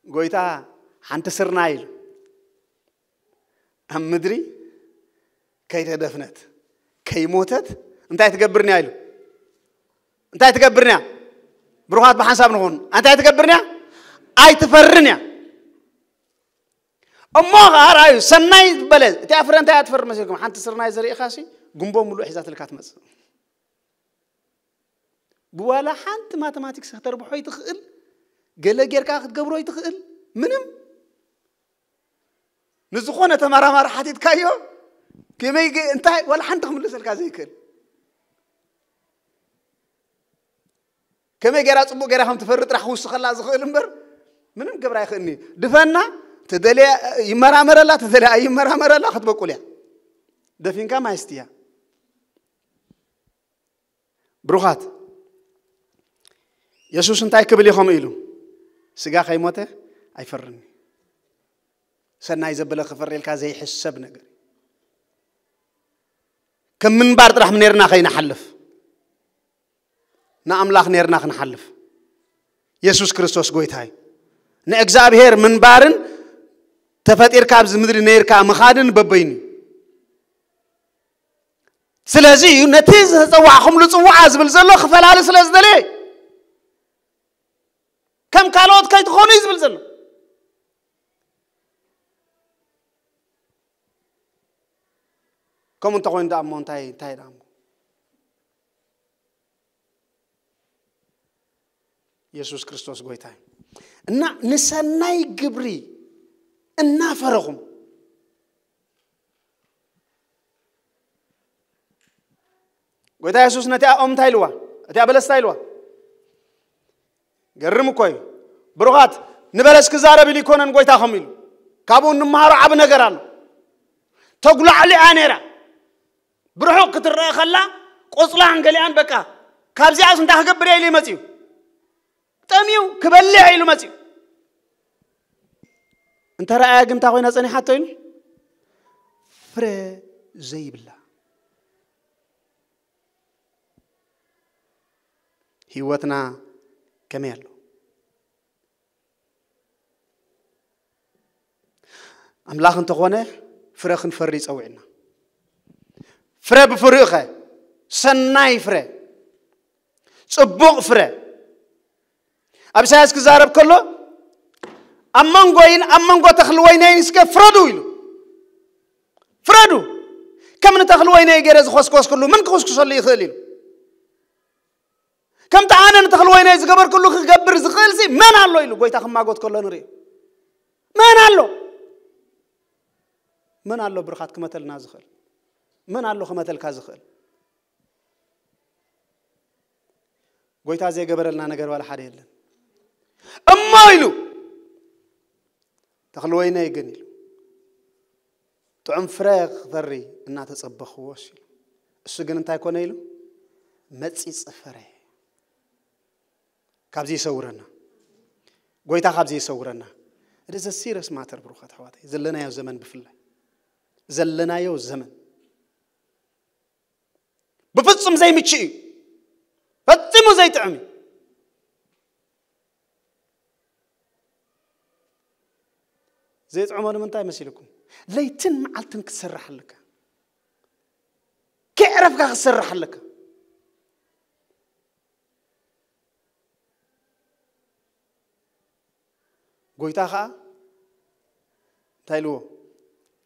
ጎይታ ሓንቲ ስርናይ ኢሉ ኣብ ምድሪ ከይተደፍነት ከይሞተት እንታይ ትገብርንያ ኢሉ። እንታይ ትገብርንያ? ብሩኻት ብሓንሳብ ንኹን። እንታይ ትገብርንያ? ኣይትፈርንያ። እሞ ኸዓ ርኣዩ፣ ሰናይ ዝበለ፣ እቲኣ ፍረ እንታይ እያ ትፈሪ መሲልኩም? ሓንቲ ስርናይ ዘሪእኻ ሲ፣ ጉንቦ ሙሉእ ሒዛትልካ ትመጽእ። ብዋላ ሓንቲ ማተማቲክስ ከተርብሖ ይትኽእል፣ ገለ ጌርካ ክትገብሮ ይትኽእል፣ ምንም። ንዝኾነ ተመራማሪ ሓቲትካዮ፣ ከመይ ገ-፣ እንታይ፣ ዋላ ሓንቲ ክምልሰልካ ዘይክእል። ከመይ ገይራ ጽቡቕ ገይራ ከም ትፈሪ ጥራሕ ክውስኸላ ዝኽእል እምበር፣ ምንም ገብራ ኣይኽእልኒ። ድፈና፣ ተደልያ ይመራመረላ፣ ተደልያ ኣይመራመረላ፣ ክትበቁል እያ። ደፊንካ ማይ ስትያ። ብሩኻት፣ የሱስ እንታይ ክብል እዩ ከምኡ ኢሉ? ስጋ ከይሞተ ኣይፈርን። ሰናይ ዘበለ ክፈሪ ኢልካ ዘይሕሰብ ነገር። ከም ምንባር ጥራሕ ነርና ከይንሓልፍ። ንኣምላኽ ኔርና ክንሓልፍ። የሱስ ክርስቶስ ጎይታ እዩ። ንእግዚኣብሔር ምንባርን ተፈጢርካ ኣብዚ ምድሪ ነይርካ ምኻድን በበይኑ እዩ። ስለዚ እዩ ነቲ ዝተጸዋዕኹምሉ ጽዋዓ ዝብል ዘሎ ክፈላሊ ስለ ዝደለየ፣ ከም ካልኦት ከይትኾኑ እዩ ዝብል ዘሎ። ከምኡ እንተኾይኑ ደኣ እሞ እንታይ እንታይ ደኣ እሞ? የሱስ ክርስቶስ ጎይታ እዩ። እና ንሰናይ ግብሪ እናፈረኹም፣ ጎይታ የሱስ ነቲኣ ኦም እንታይ ኢልዋ? እቲኣ በለስ እንታይ ኢልዋ? ገርም እኮ እዩ። ብሩኻት፣ ንበለስ ክዛረብ ኢሉ ይኮነን ጎይታ ከም ኢሉ። ካብኡ እንመሃሮ ዓቢ ነገር ኣሎ። ተጉላዕሊዓ ነይራ። ብርሑቕ ክትረአ ከላ ቆጽላን ገሊኣን በቃ ካብዚኣስ እንታይ ክገብር እየ ኢሉ እዩ መጺኡ። ጠምዩ ክበልዕ ኢሉ መጺኡ። እንተ ረኣያ ግን እንታይ ኮይና ጸኒሓቶ ኢሉ? ፍረ ዘይብላ። ህይወትና ከመይ ኣሎ? ኣምላኽ እንተኾነ ፍረ ክንፈሪ ይጸውዕና። ፍረ ብፍሪኡ ኸ? ሰናይ ፍረ፣ ጽቡቕ ፍረ። ኣብ ኢሳያስ ክዛረብ ከሎ ኣብ መንጎይን ኣብ መንጎ ተኽሊ ወይነይን እስከ ፍረዱ ኢሉ። ፍረዱ። ከም ንተኽሊ ወይነይ ገይረ ዝኮስኮስክሉ ምን ክኹስኩሰሉ ይኽእል ኢሉ። ከምቲ ኣነ ንተኽሊ ወይነይ ዝገበርክሉ ክገብር ዝኽእል ሲ መን ኣሎ ኢሉ ጎይታ ክማጎት ከሎ ንርኢ። መን ኣሎ? መን ኣሎ ብርኻት ክመተልና ዝኽእል? መን ኣሎ ክመተልካ ዝኽእል? ጎይታ ዘይገበረልና ነገር ዋላ ሓደ የለን። እሞ ኢሉ ተኽሊ ወይነይ ግን ኢሉ ጥዑም ፍረ ክፈሪ እናተጸበኽዎ ኢሉ። እሱ ግን እንታይ ኮነ ኢሉ? መጺጽ ፈረ። ካብዚ ይሰውረና። ጎይታ ካብዚ ይሰውረና። It is a serious matter ብሩኻት ኣሕዋተይ። ዘለናዮ ዘመን ብፍላይ። ዘለናዮ ዘመን ብፍጹም ዘይምች እዩ። ፈጺሙ ዘይጥዕም እዩ። ዘይጥዕሞ ንምንታይ መሲልኩም? ለይትን መዓልትን ክትሰርሕ ኣለካ። ከዕረፍካ ክትሰርሕ ኣለካ። ጎይታ ኸኣ እንታይ ኢልዎ?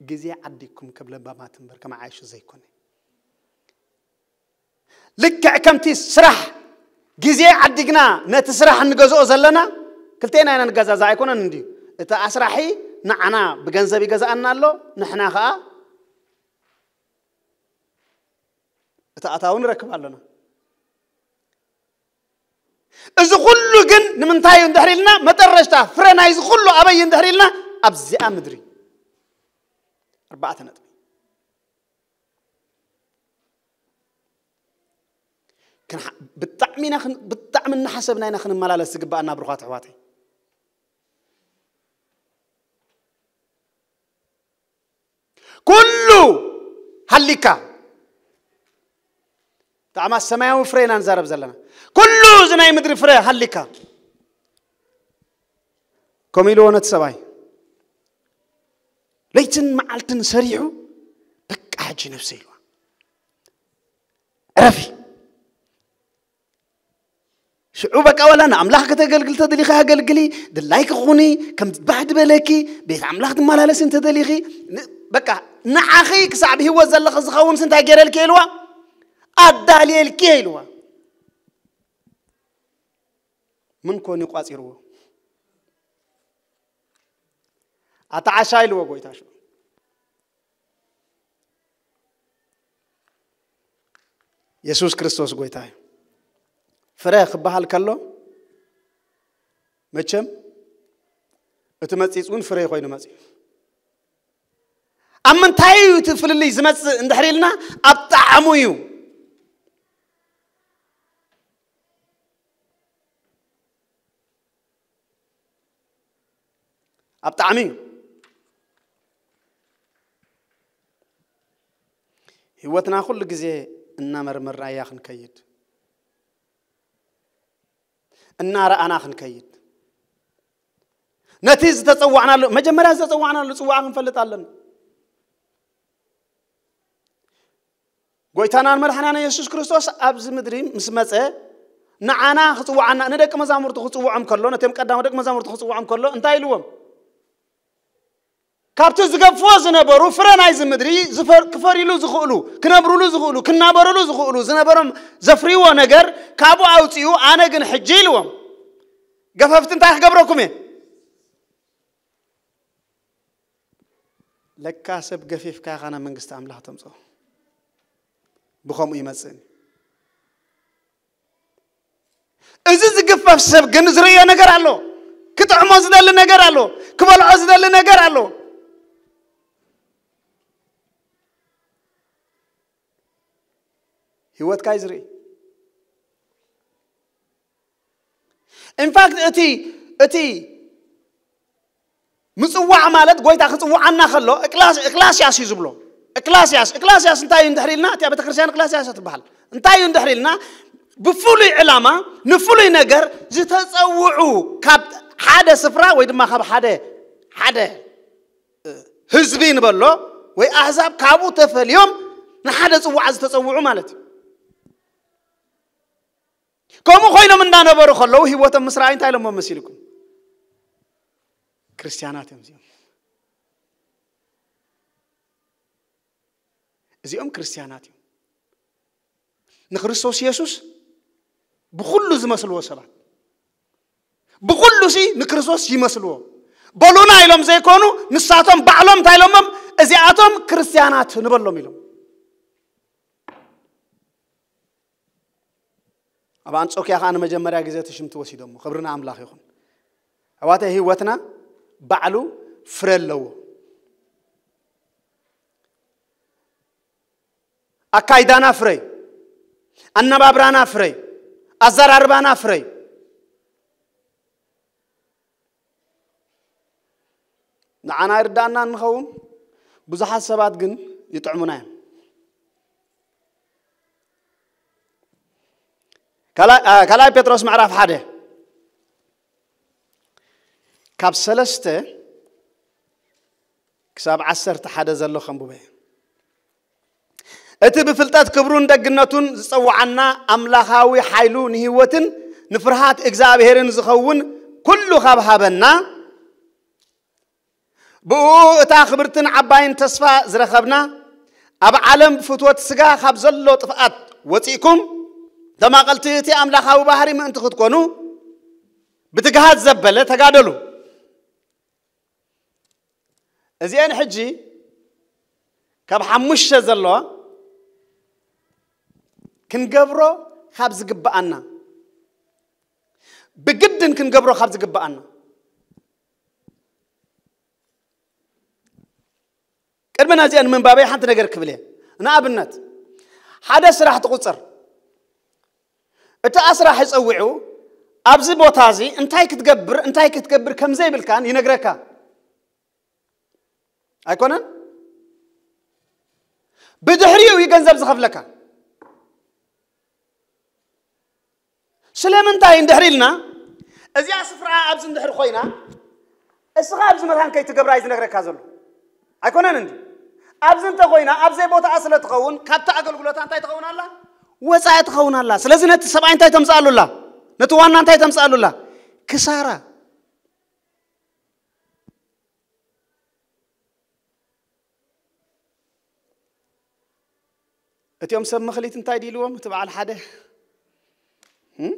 ግዜ ዓዲግኩም ከም ለባማት እምበር ከም ዓይሹ ዘይኮነ። ልክዕ ከምቲ ስራሕ ግዜ ዓዲግና ነቲ ስራሕ እንገዝኦ ዘለና፣ ክልቴና ኢና ንገዛዛእ ኣይኮነን እንድዩ። እቲ ኣስራሒ ንዓና ብገንዘብ ይገዝኣና ኣሎ፣ ንሕና ኸኣ እቲ ኣታዊ ንረክብ ኣለና። እዚ ኩሉ ግን ንምንታይ እዩ እንድሕር ኢልና፣ መጠረሽታ ፍረ ናይዚ ኩሉ ኣበይ እንድሕር ኢልና፣ ኣብዚኣ ምድሪ። ኣርባዕተ ነጥቢ። ክንሓ-፣ ብጣዕሚ ኢና ክን-፣ ብጣዕሚ እናሓሰብና ኢና ክንመላለስ ዝግባኣና ብሩኻት ኣሕዋተይ። ኩሉ ሃሊካ። ብጣዕማ ሰማያዊ ፍረ ኢና ንዛረብ ዘለና። ኩሉ እዚ ናይ ምድሪ ፍረ ሃሊካ። ከምኡ ኢልዎ ነቲ ሰብኣይ። ለይትን መዓልትን ሰሪሑ፣ በቃ ሕጂ ነብሰይ ኢልዋ። ዕረፊ። ሽዑ በቃ ዋላ ንኣምላኽ ከተገልግል ተደሊኺ ኣገልግሊ፣ ድላይኪ ኩኒ፣ ከም ባህ ድበለኪ፣ ቤት ኣምላኽ ትመላለሲ እንተደሊኺ፣ ን-፣ በቃ ንዓኺ ክሳዕ ብህይወት ዘለኺ ዝኸውንስ እንታይ ገይረልኪ ኢልዋ? ኣዳልየልኪ ኢልዋ። ምን ኮን እዩ ቋጺርዎ? ኣታ ዓሻ ኢልዎ ጎይታ ሽዑ። የሱስ ክርስቶስ ጎይታ እዩ። ፍረ ክበሃል ከሎ መቸም እቲ መጺጽ እውን ፍረ ኮይኑ መጺኡ። ኣብ ምንታይ እዩ እቲ ፍልልይ ዝመጽእ እንድሕር ኢልና፣ ኣብ ጣዕሙ እዩ። ኣብ ጣዕሚ እዩ። ህይወትና ኩሉ ግዜ እናመርመርናያ ክንከይድ። እናረኣና ክንከይድ፣ ነቲ ዝተጸዋዕናሉ፣ መጀመርያ ዝተጸዋዕናሉ ጽዋዕ ክንፈልጥ ኣለና። ጎይታናን መድሓናን የሱስ ክርስቶስ ኣብዚ ምድሪ ምስ መጸ፣ ንዓና ክጽውዓና፣ ንደቂ መዛሙርቱ ክጽውዖም ከሎ፣ ነቶም ቀዳሞ ደቂ መዛሙርቱ ክጽውዖም ከሎ እንታይ ኢልዎም? ካብቲ ዝገፍዎ ዝነበሩ ፍረ ናይዚ ምድሪ ዝፈር-፣ ክፈርዩሉ ዝኽእሉ፣ ክነብሩሉ ዝኽእሉ፣ ክናበሩሉ ዝኽእሉ ዝነበሮም ዘፍርይዎ ነገር ካብኡ ኣውጺኡ፣ ኣነ ግን ሕጂ ኢልዎም፣ ገፈፍቲ እንታይ ክገብረኩም እየ? ለካ ሰብ ገፊፍካ ኢኻ ናብ መንግስቲ ኣምላኽ ተምጽኦ። ብኸምኡ ይመጽእን። እዚ ዝግፈፍ ሰብ ግን ዝርእዮ ነገር ኣሎ። ክጥዕሞ ዝደሊ ነገር ኣሎ። ክበልዖ ዝደሊ ነገር ኣሎ። ህይወትካ እዩ ዝርኢ። ኢንፋክት እቲ፣ እቲ ምጽዋዕ ማለት ጎይታ ክጽውዓና ከሎ እክላስ-፣ እክላስያስ እዩ ዝብሎ። እክላስያስ፣ እክላስያስ እንታይ እዩ እንድሕር ኢልና፣ እቲኣ ቤተክርስትያን እክላስያስ እያ ትበሃል። እንታይ እዩ እንድሕር ኢልና፣ ብፍሉይ ዕላማ፣ ንፍሉይ ነገር ዝተጸውዑ፣ ካብ ሓደ ስፍራ ወይ ድማ ካብ ሓደ፣ ሓደ ህዝቢ ንበሎ ወይ ኣህዛብ ካብኡ ተፈልዮም ንሓደ ጽዋዕ ዝተጸውዑ ማለት እዩ። ከምኡ ኮይኖም እንዳነበሩ ከለዉ ህይወቶም ምስ ረኣዩ እንታይ ኢሎሞ መሲልኩም? ክርስትያናት እዮም እዚኦም። እዚኦም ክርስትያናት እዮም። ንክርስቶስ የሱስ ብኹሉ ዝመስልዎ ሰባት፣ ብኹሉ ሲ ንክርስቶስ ይመስልዎ። በሉና ኢሎም ዘይኮኑ፣ ንሳቶም ባዕሎም እንታይ ኢሎሞም? እዚኣቶም ክርስትያናት ንበሎም ኢሎም። ኣብ ኣንጾኪያ ከኣ ንመጀመርያ ግዜ እቲ ሽምቲ ወሲዶሞ። ክብሪ ንኣምላኽ ይኹን። ኣሕዋተይ፣ ህይወትና ባዕሉ ፍረ ኣለዎ። ኣካይዳና ፍረ እዩ። ኣነባብራና ፍረ እዩ። ኣዘራርባና ፍረ እዩ። ንዓና ይርዳእና እንኸውን፣ ብዙሓት ሰባት ግን ይጥዕሙና እዮም። ካልኣይ፣ አ፣ ካልኣይ ጴጥሮስ ምዕራፍ ሓደ ካብ ሰለስተ ክሳብ ዓሰርተ ሓደ ዘሎ ከንብበ። እቲ ብፍልጠት ክብሩን ደግነቱን ዝጸውዓና ኣምላኻዊ ሓይሉ ንህይወትን ንፍርሃት እግዚኣብሔርን ዝኸውን ኩሉ ካብ ሃበና፣ ብኡ እታ ክብርትን ዓባይን ተስፋ ዝረኸብና፣ ኣብ ዓለም ብፍትወት ስጋ ካብ ዘሎ ጥፍኣት ወጺእኩም፣ ተማቐልቲ እቲ ኣምላኻዊ ባህሪ ምእንቲ ክትኮኑ፣ ብትግሃት ዘበለ ተጋደሉ። እዚአን ሕጂ ካብ ሓሙሽተ ዘለዋ ክንገብሮ ካብ ዝግብኣና፣ ብግድን ክንገብሮ ካብ ዝግብኣና። ቅድሚ ናዚአን ምንባበይ ሓንቲ ነገር ክብል እየ። ንኣብነት፣ ሓደ ስራሕ ትቑጽር። እቲ ኣስራሒ ጸዊዑ፣ ኣብዚ ቦታ እዚ እንታይ ክትገብር፣ እንታይ ክትገብር ከም ዘይብልካን ይነግረካ። ኣይኮነን? ብድሕሪኡ እዩ ገንዘብ ዝኸፍለካ። ስለምንታይ እንድሕር ኢልና፣ እዚኣ ስፍራ ኣብዚ እንድሕር ኮይና፣ እስኻ ኣብዚ መታን ከይትገብራ እዩ ዝነግረካ ዘሎ። ኣይኮነን እንዲ? ኣብዚ እንተ ኮይና፣ ኣብ ዘይቦታኣ ስለ ትኸውን፣ ካብቲ ኣገልግሎታ እንታይ ትኸውን ኣላ? ወጻኢ ትኸውን ኣላ። ስለዚ ነቲ ሰብኣይ እንታይ ተምጽኣሉ ኣላ? ነቲ ዋና እንታይ ተምጽኣሉ ኣላ? ክሳራ። እቲኦም ሰብ መኽሊት እንታይ ድኢልዎም? እቲ በዓል ሓደ፣ እም?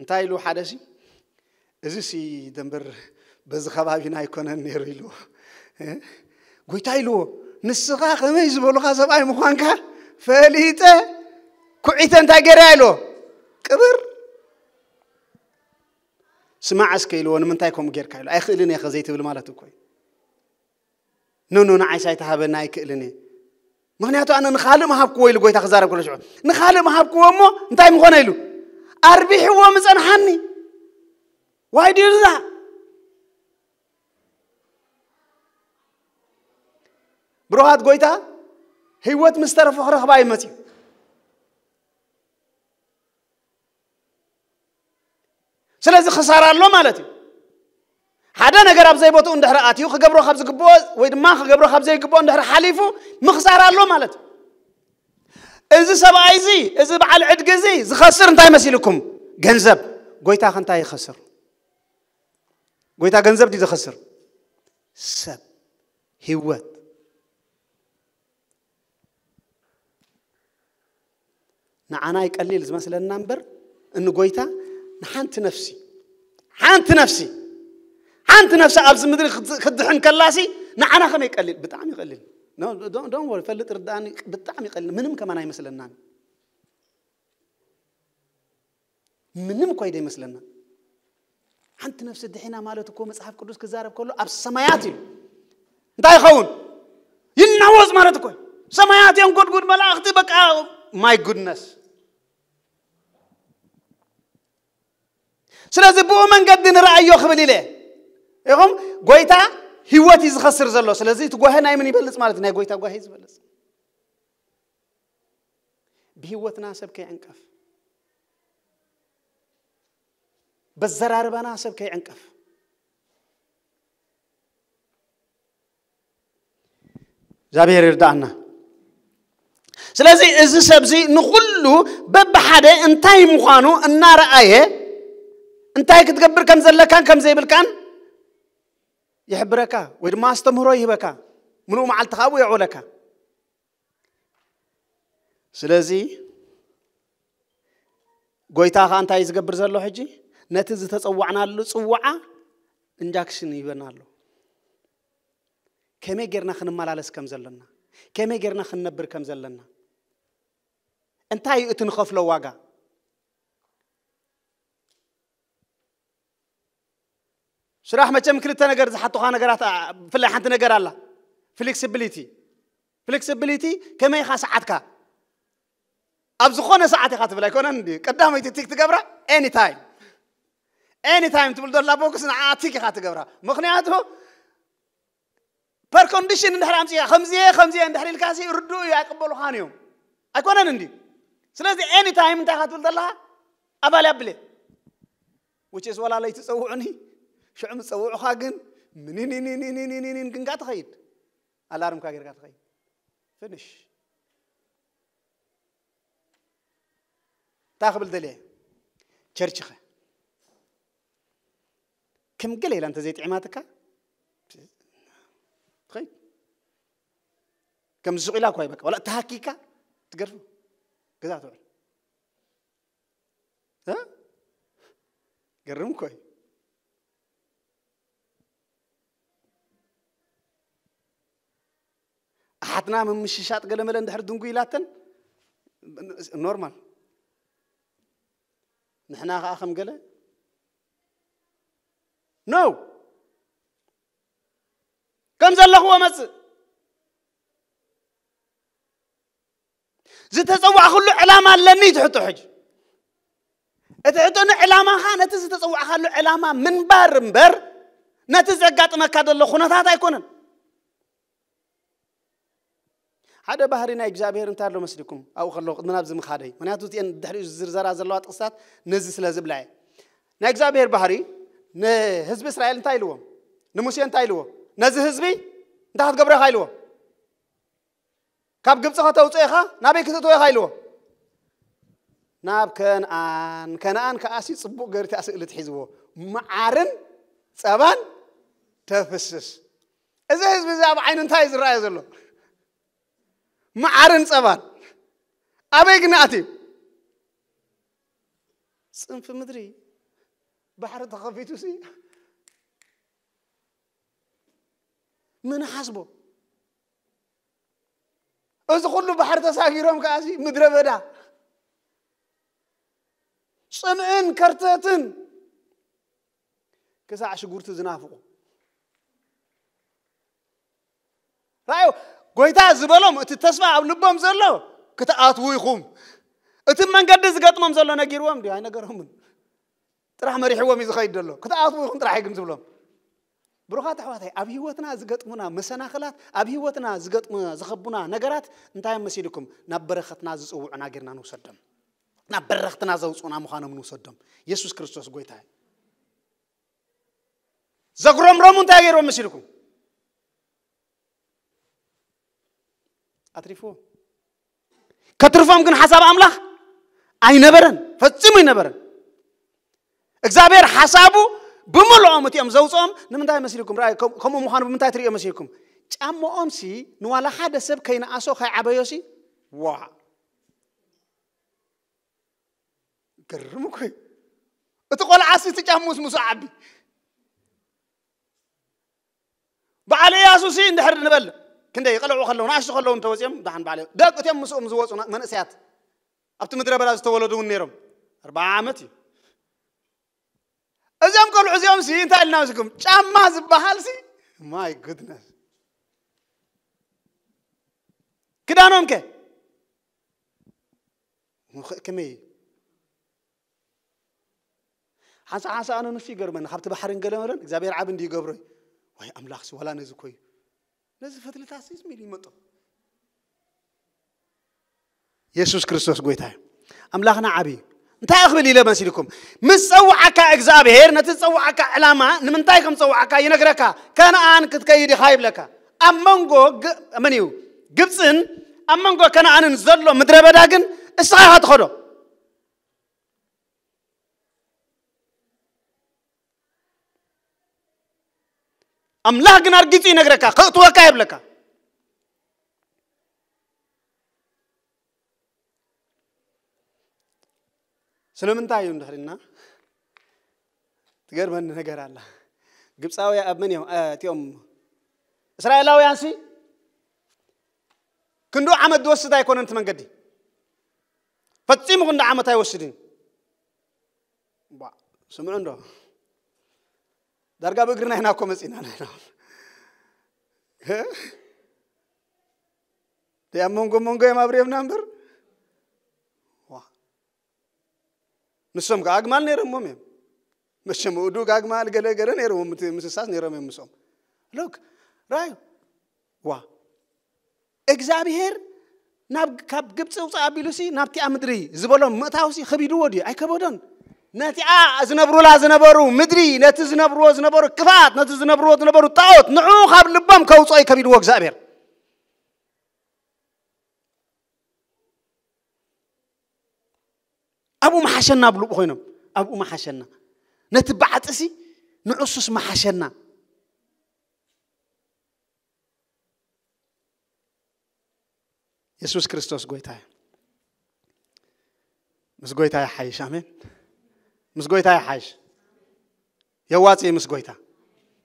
እንታይ ኢሉ ሓደ ሲ? እዚ ሲ ደንበር በዚ ከባቢና ኣይኮነን ነይሩ ኢልዎ። እ? ጎይታ ኢልዎ፣ "ንስኻ ከመይ ዝበሉኻ ሰብኣይ ምዃንካ ፈሊጠ፣ ኩዒተ እንታይ ገይረ?" ኢልዎ፣ "ቅብር። ስማዕ እስከ" ኢልዎ፣ "ንምንታይ ከምኡ ጌርካ?" ኢሉ፣ "ኣይኽእልን እየ" ከዘይትብል ማለት እኮ እዩ። "ኖ፣ ኖ፣ ንዓይስ ኣይተሃበኒ፣ ኣይክእልን እየ። ምኽንያቱ ኣነ ንኻልእ ምሃብክዎ" ኢሉ ጎይታ ክዛረብ ከሎ ሽዑ፣ "ንኻልእ ምሃብክዎ እሞ እንታይ ምኾነ?" ኢሉ፣ "ኣርቢሕዎ ምጸንሓኒ። ዋይ ድዩ እዛ?" ብሩኻት፣ ጎይታ ህይወት ምስ ተረፎ ክረኽባ ይመጽእ። ስለዚ ክሳራ ኣሎ ማለት እዩ። ሓደ ነገር ኣብ ዘይቦትኡ እንድሕር ኣትዩ፣ ክገብሮ ካብ ዝግብኦ ወይ ድማ ክገብሮ ካብ ዘይግብኦ እንድሕር ሓሊፉ፣ ምኽሳራ ኣሎ ማለት እዩ። እዚ ሰብኣይ እዚ፣ እዚ በዓል ዕድጊ እዚ ዝኸስር እንታይ መሲልኩም? ገንዘብ። ጎይታ ከ እንታይ ይኸስር? ጎይታ ገንዘብ ድዩ ዝኸስር? ሰብ፣ ህይወት። ንዓና ይቀሊል ዝመስለና እምበር፣ እንጎይታ ንሓንቲ ነፍሲ፣ ሓንቲ ነፍሲ፣ ሓንቲ ነፍሲ ኣብዚ ምድሪ ክት-፣ ክትድሕን ከላሲ ንዓና ከመይ ይቀሊል? ብጣዕሚ ይቀሊል። ኖ፣ ዶን፣ ዶን ወሪ፣ ፈልጥ ርዳእኒ፣ ብጣዕሚ ይቀሊል። ምንም ከማን ኣይመስለናን። ምንም እኮ ኣይደ ይመስለና። ሓንቲ ነፍሲ ድሒና ማለት እኮ መጽሓፍ ቅዱስ ክዛረብ ከሎ ኣብ ሰማያት እዩ። እንታይ ይኸውን? ይናወጽ ማለት እኮ እዩ። ሰማያት እዮም ጎድጉድ መላእኽቲ በቃ፣ my goodness። ስለዚ ብኡ መንገዲ ንረኣዮ ክብል ኢለ ኢኹም። ጎይታ ህይወት እዩ ዝኸስር ዘሎ። ስለዚ እቲ ጓሄ ናይ ምን ይበልጽ ማለት እዩ? ናይ ጎይታ ጓሄ እዩ ዝበልጽ። ብህይወትና ሰብ ከይዕንቀፍ፣ በዘራርባና ሰብ ከይዕንቀፍ። እግዚኣብሔር ይርዳእና። ስለዚ እዚ ሰብዚ ንኹሉ በብሓደ እንታይ ምዃኑ እናረኣየ እንታይ ክትገብር ከም ዘለካን ከም ዘይብልካን ይሕብረካ ወይ ድማ ኣስተምህሮ ይህበካ። ምሉእ መዓልቲ ካብኡ የዕውለካ። ስለዚ ጎይታ ኸኣ እንታይ እዩ ዝገብር ዘሎ ሕጂ? ነቲ ዝተጸዋዕናሉ ጽዋዓ ኢንጃክሽን ይህበና ኣሎ። ከመይ ጌርና ክንመላለስ ከም ዘለና፣ ከመይ ጌርና ክንነብር ከም ዘለና፣ እንታይ እዩ እቲ ንኸፍሎ ዋጋ? ስራሕ መቸም ክልተ ነገር ዝሓቱኻ ነገራት፣ ኣ፣ ብፍላይ ሓንቲ ነገር ኣላ። ፍሌክሲቢሊቲ። ፍሌክሲቢሊቲ ከመይ ኢኻ ሰዓትካ? ኣብ ዝኾነ ሰዓት ኢኻ ትብል ኣይኮነን እንዲ? ቀዳመይቲ ቲክ ትገብራ ኤኒ ታይም። ኤኒ ታይም ትብል ዘላ ቦክስ ንዓ ቲክ ኢኻ ትገብራ። ምኽንያቱ ፐር ኮንዲሽን እንድሕር ኣምጺኣ፣ ከምዚ እየ፣ ከምዚ እየ እንድሕር ኢልካ ሲ ርዱእ እዩ፣ ኣይቅበሉኻን እዮም። ኣይኮነን እንዲ? ስለዚ ኤኒ ታይም እንታይ ኢኻ ትብል ዘለኻ? ኣባል ኣብል እየ። Which is ዋላ ለይቲ ጸውዑኒ፣ ሽዑ ምስ ጸውዑኻ ግን ምኒኒኒኒኒኒኒን ግንካ ትኸይድ። ኣላርምካ ጌርካ ትኸይድ። ፊኒሽ። እንታይ ክብል ደልየ? ቸርችኸ ከም ገለ ኢላ እንተ ዘይጥዕማትካ ትኸይድ። ከም ሱቕ ኢላ እኳ ይበቃ። ዋላ ተሃኪካ ትገርፎ። ገዛ ትውዕል። እ? ገርም እኮ እዩ። ኣሓትና ምምሽሻጥ ገለመለ እንድሕር ድንጉ ኢላተን ኖርማል። ንሕና ኸኣ ከም ገለ ኖ፣ ከም ዘለኽዎ መጽእ። ዝተጸዋዕኩሉ ዕላማ ኣለኒ ትሕቶ ሕጂ። እቲ ሕቶ ንዕላማኻ ነቲ ዝተጸዋዕካሉ ዕላማ ምንባር እምበር ነቲ ዘጋጥመካ ዘሎ ኩነታት ኣይኮነን። ሓደ ባህሪ ናይ እግዚኣብሔር እንታይ ኣሎ መስልኩም? ኣብኡ ከለኹ ቅድሚ ናብዚ ምኻደይ። ምኽንያቱ እቲአን ድሕሪኡ ዝዝርዘራ ዘለዋ ጥቕስታት ነዚ ስለ ዝብላ እየ። ናይ እግዚኣብሔር ባህሪ ንህዝቢ እስራኤል እንታይ ኢልዎም? ንሙሴ እንታይ ኢልዎ? ነዚ ህዝቢ እንታይ ክትገብሮ ኢኻ ኢልዎ? ካብ ግብፂ ከተውፅኦ ኢኻ፣ ናበይ ክትእትዎ ኢኻ ኢልዎ? ናብ ከነኣን። ከነኣን ከኣሲ ፅቡቕ ገይሩ እታ ስእሊ ትሒዝዎ። መዓርን ፀባን ተፍስስ። እዚ ህዝቢ እዚ ኣብ ዓይኑ እንታይ እዩ ዝረኣዮ ዘሎ? መዓርን ፀባን። ኣበይ ግን ኣትዩ? ፅንፊ ምድሪ። ባሕሪ ተኸፊቱ ሲ ምን ሓስቦ? እዚ ኩሉ ባሕሪ ተሳጊሮም ከኣሲ ምድረ በዳ። ጽምእን ከርተትን ክሳዕ ሽጉርቲ ዝናፍቑ። ራእዩ ጎይታ ዝበሎም እቲ ተስፋ ኣብ ልቦም ዘሎ ክትኣትዉ ኢኹም። እቲ መንገዲ ዝገጥሞም ዘሎ ነጊርዎም ድዩ? ኣይነገሮምን። ጥራሕ መሪሕዎም እዩ ዝኸይድ ዘሎ። ክትኣትዉ ኢኹም ጥራሕ እዩ ግን ዝብሎም። ብሩኻት ኣሕዋታይ፣ ኣብ ህይወትና ዝገጥሙና መሰናኽላት፣ ኣብ ህይወትና ዝገጥሙና፣ ዝኸቡና ነገራት እንታይ እዮም መሲልኩም? ናብ በረኸትና ዝጽውዑና ጌርና ንውሰዶም። ናብ በረኸትና ዘውጽኡና ምዃኖም ንውሰዶም። የሱስ ክርስቶስ ጎይታ እዩ። ዘጉረምረሙ እንታይ ገይሮም መሲልኩም? ኣትሪፍዎም። ከትርፎም ግን ሓሳብ ኣምላኽ ኣይነበረን፣ ፈጺሙ ኣይነበረን። እግዚኣብሔር ሓሳቡ ብምልኦም እቲኦም ዘውፅኦም ንምንታይ መሲልኩም? ረኣይ፣ ከም-፣ ከምኡ ምዃኑ ብምንታይ ትርእዮ መሲልኩም? ጫምኦም ሲ ንዋላ ሓደ ሰብ ከይነኣሶ ከይዓበዮ ሲ፣ ዋ፣ ገርም እኮ እዩ። እቲ ቆልዓ ሲ እቲ ጫምኡስ ምስ ዓቢ። በዓል እያሱ ሲ እንድሕር ንበል፣ ክንደይ ቆልዑ ከለዉ፣ ንኣሽቱ ከለዉ እንተወፂኦም፣ ደሓን በዓል እያሱ፣ ደቂ እቲኦም ምስኦም ዝወፁ ና-፣ መንእሰያት፣ ኣብቲ ምድረ በዳ ዝተወለዱ እውን ነይሮም። ኣርብዓ ዓመት እዩ። እዚኦም ቆልዑ እዚኦም ሲ እንታይ ኢልና መስልኩም? ጫማ ዝበሃል ሲ፣ my goodness። ክዳኖም ከ? ከ-፣ ከመይ? ሓንሳእ ሓንሳእ ኣነ ንሱ ይገርመኒ፣ ካብቲ ባሕርን ገለ መለን እግዚኣብሔር ዓቢ እንዲ ይገብሮ እዩ። ዋይ ኣምላኽ ሲ ዋላ ነዚ እኮ እዩ። ነዚ ፈትልታት ሲ ዝም ኢሉ ይመጦ። የሱስ ክርስቶስ ጎይታ እዩ። ኣምላኽና ዓቢ እዩ። እንታይ ክብል ኢለ መሲልኩም? ምስ ጸውዓካ እግዚኣብሔር፣ ነቲ ዝጸውዓካ ዕላማ ንምንታይ ከም ዝጸውዓካ ይነግረካ። ከነኣን ክትከይድ ኢኻ ይብለካ። ኣብ መንጎ ግ-፣ መን እዩ? ግብጽን ኣብ መንጎ ከነኣንን ዘሎ ምድረ በዳ ግን እስኻ ኢኻ ትኸዶ። ኣምላኽ ግን ኣርጊጹ ይነግረካ፣ ከእትወካ ይብለካ። ስለምንታይ እዩ እንድሕር ኢልና፣ ትገርመኒ ነገር ኣላ። ግብፃውያ-፣ ኣብ መን እዮም? እ፣ እቲኦም እስራኤላውያን ሲ ክንዱ ዓመት ዝወስድ ኣይኮነን እቲ መንገዲ። ፈጺሙ ክንዱ ዓመት ኣይወስድን። ባ፣ ስምዑ እንዶ። ዳርጋ ብእግርና ኢና እኮ መጺና ኣለና። እ? ደይ ኣብ መንጎ መንጎ እዮም ኣብሪዮምና እምበር። ዋ። ንሶም ከኣ ኣግማል ነይሮሞም እዮም። መቸም እዱግ ኣግማል ገለ ገለ ነይሮም፣ ምት-፣ ምስሳስ ነይሮም እዮም ምስኦም። ሎክ፣ ራዩ። ዋ። እግዚኣብሔር ናብ፣ ካብ ግብፂ ውፃእ ኣቢሉሲ ናብቲኣ ምድሪ ዝበሎም ምእታውሲ ከቢድዎ ድዩ? ኣይከበዶን። ነቲኣ ዝነብሩላ ዝነበሩ ምድሪ፣ ነቲ ዝነብርዎ ዝነበሩ ክፍኣት፣ ነቲ ዝነብርዎ ዝነበሩ ጣዖት፣ ንዑ ካብ ልቦም ከውፅኦ እዩ ከቢድዎ እግዚኣብሔር። ኣብኡ መሓሸና ብልቡ ኮይኖም፣ ኣብኡ መሓሸና። ነቲ ባዕጥሲ ንዑሱስ መሓሸና። የሱስ ክርስቶስ ጎይታ እዩ። ምስ ጎይታ ይሓይሽ። ኣሜን። ምስ ጎይታ ይሓይሽ። የዋጽእ ምስ ጎይታ።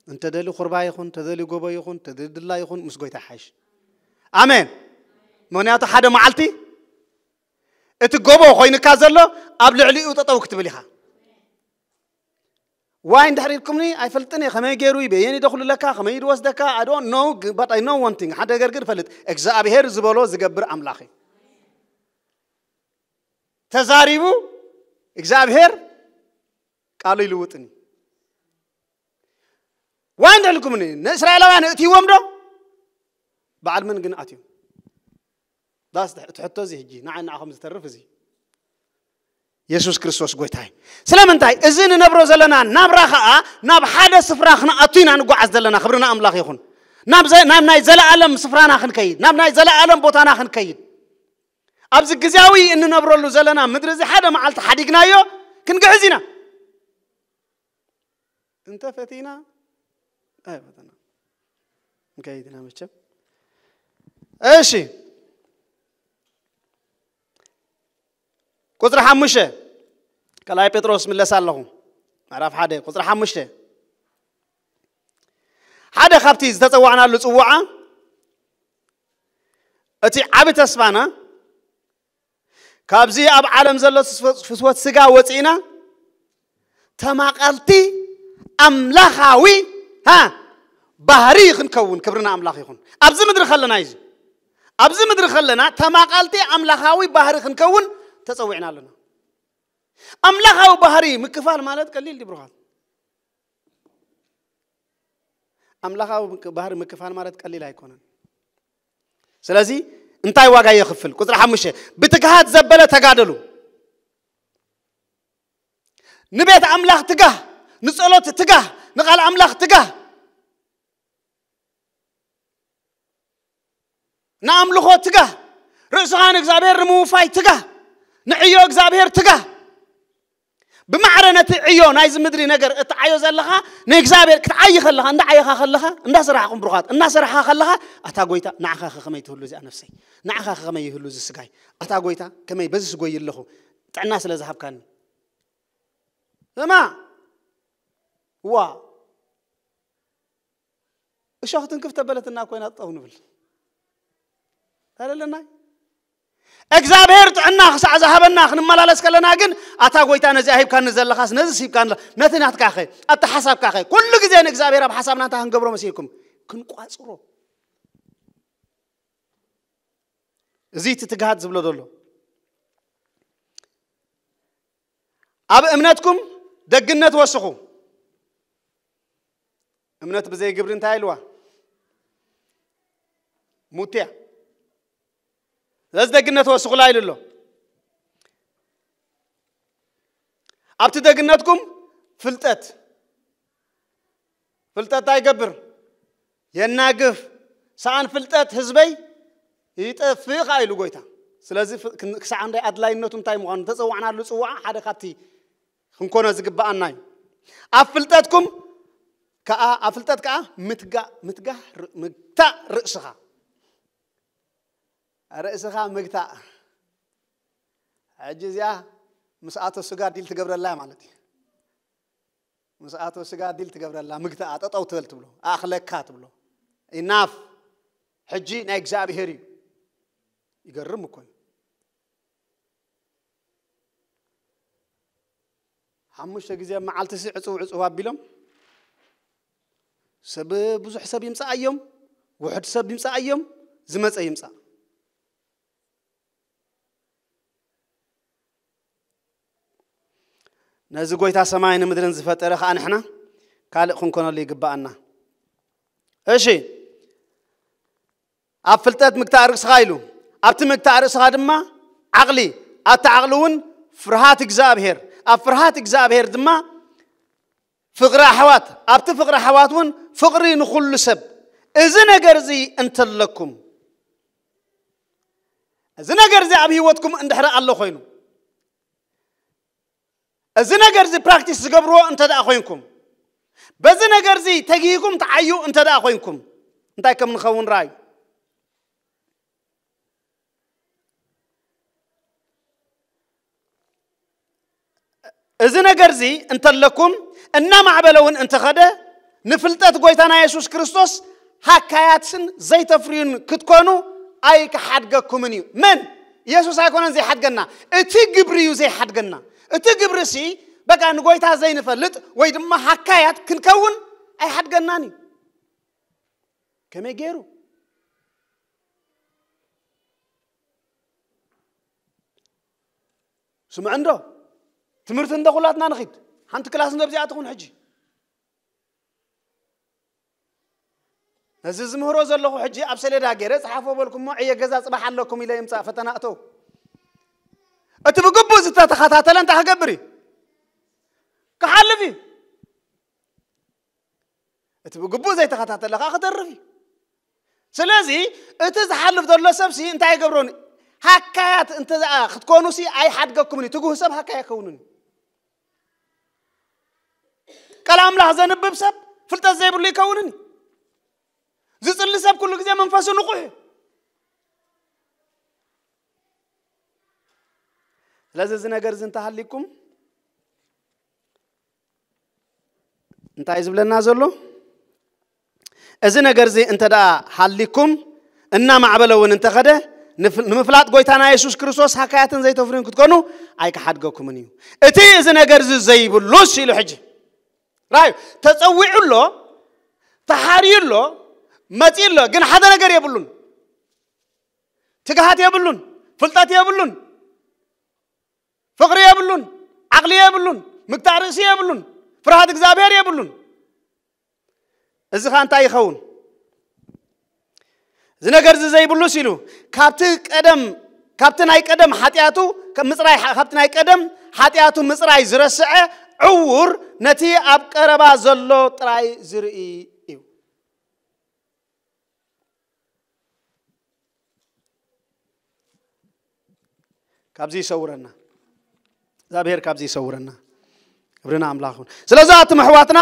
እንተደልዩ ቁርባ ይኹን፣ እንተደልዩ ጎቦ ይኹን፣ እንተደልዩ ድላ ይኹን፣ ምስ ጎይታ ይሓይሽ። ኣሜን። ምኽንያቱ ሓደ መዓልቲ እቲ ጎቦ ኮይኑካ ዘሎ ኣብ ልዕሊኡ ጠጠው ክትብል ኢኻ። ዋይ እንድሕር ኢልኩምኒ ኣይፈልጥን እየ፣ ከመይ ገይሩ እዩ፣ በየን ይደኽሉ ለካ፣ ከመይ ይድወስደካ፣ I don't know፣ but I know one thing፣ ሓደ ነገር ግን እፈልጥ፣ እግዚኣብሔር ዝበሎ ዝገብር ኣምላኽ እዩ። ተዛሪቡ እግዚኣብሔር ቃሉ ይልውጥን እዩ። ዋይ እንድሕር ኢልኩምኒ ንእስራኤላውያን እእትይዎም ዶ? በዓል መን ግን ኣትዮም? ዳስ እቲ ሕቶ እዚ ሕጂ ንዓይ ንዓኹም ዝተርፍ እዚ። የሱስ ክርስቶስ ጎይታ እዩ። ስለምንታይ? እዚ ንነብሮ ዘለና ናብራ ኸኣ ናብ ሓደ ስፍራ ክንኣቱ ኢና ንጓዓዝ ዘለና። ክብሪ ንኣምላኽ ይኹን። ናብ ዘ-፣ ናብ ናይ ዘለኣለም ስፍራና ክንከይድ፣ ናብ ናይ ዘለኣለም ቦታና ክንከይድ። ኣብዚ ግዜያዊ እንነብረሉ ዘለና ምድሪ እዚ ሓደ መዓልቲ ሓዲግናዮ ክንግዕዝ ኢና። እንተ ፈቲና፣ ኣይ ፈተና። እንከይድ ኢና መቸም። እሺ። ቁጽሪ ሓሙሽተ፣ ካልኣይ ጴጥሮስ ምለስ ኣለኹ። ምዕራፍ ሓደ፣ ቁጽሪ ሓሙሽተ። ሓደ ካብቲ ዝተጸዋዕናሉ ጽዋዓ፣ እቲ ዓቢ ተስፋና፣ ካብዚ ኣብ ዓለም ዘሎ ፍትወት ስጋ ወፂእና ተማቐልቲ ኣምላኻዊ፣ ሃ፣ ባህሪ ክንከውን ክብርና ኣምላኽ ይኹን። ኣብዚ ምድሪ ከለና እዩ እዚ። ኣብዚ ምድሪ ከለና ተማቐልቲ ኣምላኻዊ ባህሪ ክንከውን ተፀዊዕና ኣለና። ኣምላኻዊ ባህሪ ምክፋል ማለት ቀሊል ድዩ ብሩኻት? ኣምላኻዊ ባህሪ ምክፋል ማለት ቀሊል ኣይኮነን። ስለዚ እንታይ ዋጋ የኽፍል? ቁፅሪ ሓሙሽተ፣ ብትግሃት ዘበለ ተጋደሉ። ንቤት ኣምላኽ ትጋህ፣ ንጸሎት ትጋህ፣ ንቓል ኣምላኽ ትጋህ፣ ንኣምልኾ ትጋህ፣ ርእስኻ ንእግዚኣብሔር ንምውፋይ ትጋህ፣ ንዕዮ እግዚኣብሔር ትጋህ። ብማዕረ ነቲ ዕዮ ናይዚ ምድሪ ነገር እትዓዮ ዘለኻ ንእግዚኣብሔር ክትዓይ ከለኻ፣ እንዳዓየኻ ከለኻ፣ እንዳሰራሕኹም ብሩኻት፣ እንዳሰራሕኻ ከለኻ፣ ኣታ ጎይታ ንዓኻ ከ ከመይ ትህሉ እዚኣ ነፍሰይ? ንዓኻ ከ ከመይ ይህሉ እዚ ስጋይ? ኣታ ጎይታ ከመይ በዚ ስጎይ ኣለኹ? ጥዕና ስለ ዝሃብካኒ። እማ ዋ እሾኽ ትንክፍ ተበለትና ኮይና ጠው ንብል ኣለለናይ። እግዚኣብሔር ጥዕና ክሳዕ ዝሃበና ክንመላለስ ከለና ግን፣ ኣታ ጎይታ ነዚ ሂብካኒ ዘለኻስ፣ ነዚ ሂብካኒ፣ ነቲ ናትካኸ፣ ኣታ ሓሳብካኸ? ኩሉ ግዜ ንእግዚኣብሔር ኣብ ሓሳብና እንታይ ክንገብሮ መሲልኩም? ክንቋጽሮ። እዚ እቲ ትግሃት ዝብሎ ዘሎ። ኣብ እምነትኩም ደግነት ወስኹ። እምነት ብዘይ ግብሪ እንታይ ኢልዋ? ሙትያ። ስለዚ ደግነት ወስኹላ ኢሉ ኣሎ። ኣብቲ ደግነትኩም ፍልጠት፣ ፍልጠት እንታይ ይገብር? የናግፍ። ሰኣን ፍልጠት ህዝበይ ይጠፍእ ከኣ ኢሉ ጎይታ። ስለዚ ፍ-፣ ክን-፣ ክሳዕ እንዳይ ኣድላይነቱ እንታይ ምዃኑ፣ ተጸዋዕናሉ ጽዋዓ ሓደ ካብቲ ክንኮኖ ዝግብኣና እዩ። ኣብ ፍልጠትኩም ከኣ፣ ኣብ ፍልጠት ከኣ ምትጋ-፣ ምትጋህ ር-፣ ምግታእ ርእስኻ። ርእስኻ ምግታእ። ሕጂ እዚኣ ምስ ኣቶ ስጋ ዲል ትገብረላ ማለት እዩ። ምስ ኣቶ ስጋ ዲል ትገብረላ፣ ምግታኣ፣ ጠጠው ትበል ትብሎ፣ ኣኽለካ ትብሎ። ኢናፍ። ሕጂ ናይ እግዚኣብሔር እዩ። ይገርም እኮ እዩ። ሓሙሽተ ግዜ ኣብ መዓልቲ ሲ ዕጽው ዕጽው ኣቢሎም፣ ሰብ፣ ብዙሕ ሰብ ይምጻእ እዮም፣ ውሑድ ሰብ ይምጻእ እዮም፣ ዝመጸ ይምጻእ። ነዚ ጎይታ ሰማይን ምድርን ዝፈጠረ ኸኣ ንሕና ካልእ ክንኮነሉ ይግብኣና። እሺ፣ ኣብ ፍልጠት ምግታእ ርእስኻ ኢሉ፣ ኣብቲ ምግታእ ርእስኻ ድማ ዓቕሊ፣ ኣብቲ ዓቕሊ እውን ፍርሃት እግዚኣብሔር፣ ኣብ ፍርሃት እግዚኣብሔር ድማ ፍቕሪ ኣሕዋት፣ ኣብቲ ፍቕሪ ኣሕዋት እውን ፍቕሪ ንኹሉ ሰብ። እዚ ነገር እዚ እንተለኩም፣ እዚ ነገር እዚ ኣብ ህይወትኩም እንድሕሪ ኣሎ ኮይኑ፣ እዚ ነገር እዚ ፕራክቲስ ዝገብርዎ እንተ ደኣ ኮይንኩም፣ በዚ ነገር እዚ ተጊህኩም ትዓዩ እንተ ደኣ ኮይንኩም፣ እንታይ ከም ንኸውን ረኣዩ። እዚ ነገር እዚ እንተለኩም፣ እናማዕበለ እውን እንተኸደ፣ ንፍልጠት ጎይታና የሱስ ክርስቶስ ሃካያትን ዘይተፍርዩን ክትኮኑ ኣይክሓድገኩምን እዩ። መን? የሱስ ኣይኮነን ዘይሓድገና፣ እቲ ግብሪ እዩ ዘይሓድገና። እቲ ግብሪ ሲ በቃ ንጎይታ ዘይንፈልጥ ወይ ድማ ሃካያት ክንከውን ኣይሓድገናን እዩ። ከመይ ገይሩ? ስምዑ እንዶ፣ ትምህርቲ እንዶ ኩላትና ንኺድ። ሓንቲ ክላስ እንዶ ብዚኣ ትኹን ሕጂ። ነዚ ዝምህሮ ዘለኹ ሕጂ ኣብ ሰሌዳ ገይረ ጽሓፎ በልኩሞ፣ ዕየ ገዛ ጽባሕ ኣለኩም ኢለ ይምጻእ ፈተና እተው። እቲ ብግቡእ ዝተተኸታተለ እንታይ ክገብር እዩ? ክሓልፍ እዩ። እቲ ብግቡእ ዘይተኸታተለ ከኣ ክተርፍ እዩ። ስለዚ እቲ ዝሓልፍ ዘሎ ሰብሲ እንታይ ይገብሮን? ሃካያት እንተ ደኣ ክትኮኑሲ ኣይሓድገኩምን እዩ። ትጉህ ሰብ ሃካይ ኣይከውንን እዩ። ቃል ኣምላኽ ዘንብብ ሰብ ፍልጠት ዘይብሉ ይከውንን እዩ። ዝጽሊ ሰብ ኩሉ ግዜ መንፈሱ ንቑሕ እዩ። ስለዚ እዚ ነገር እዚ እንተሃሊኩም እንታይ ዝብለና ዘሎ? እዚ ነገር እዚ እንተ ደኣ ሃሊኩም እናማዕበለ እውን እንተኸደ ንፍ-፣ ንምፍላጥ ጎይታና የሱስ ክርስቶስ ሃካያትን ዘይተፍርዩን ክትኮኑ ኣይክሓድገኩምን እዩ። እቲ እዚ ነገር እዚ ዘይብሉስ ኢሉ ሕጂ ራዩ ተጸዊዑ ኣሎ፣ ተሓርዩ ኣሎ፣ መጺኡ ኣሎ፣ ግን ሓደ ነገር የብሉን። ትግሃት የብሉን፣ ፍልጠት የብሉን፣ ፍቕሪ የብሉን፣ ዓቕሊ የብሉን፣ ምግታእ ርእሲ የብሉን፣ ፍርሃት እግዚኣብሔር የብሉን። እዚ ኸኣ እንታይ ይኸውን? እዚ ነገር እዚ ዘይብሉስ ኢሉ ካብቲ ቀደም ካብቲ ናይ ቀደም ሓጢኣቱ ምፅራይ ካብቲ ናይ ቀደም ሓጢኣቱ ምፅራይ ዝረስዐ ዕውር ነቲ ኣብ ቀረባ ዘሎ ጥራይ ዝርኢ እዩ። ካብዚ ይሰውረና እግዚኣብሔር፣ ካብዚ ይሰውረና። ክብርና ኣምላኽ ይኹን። ስለዚ ኣቱም ኣሕዋትና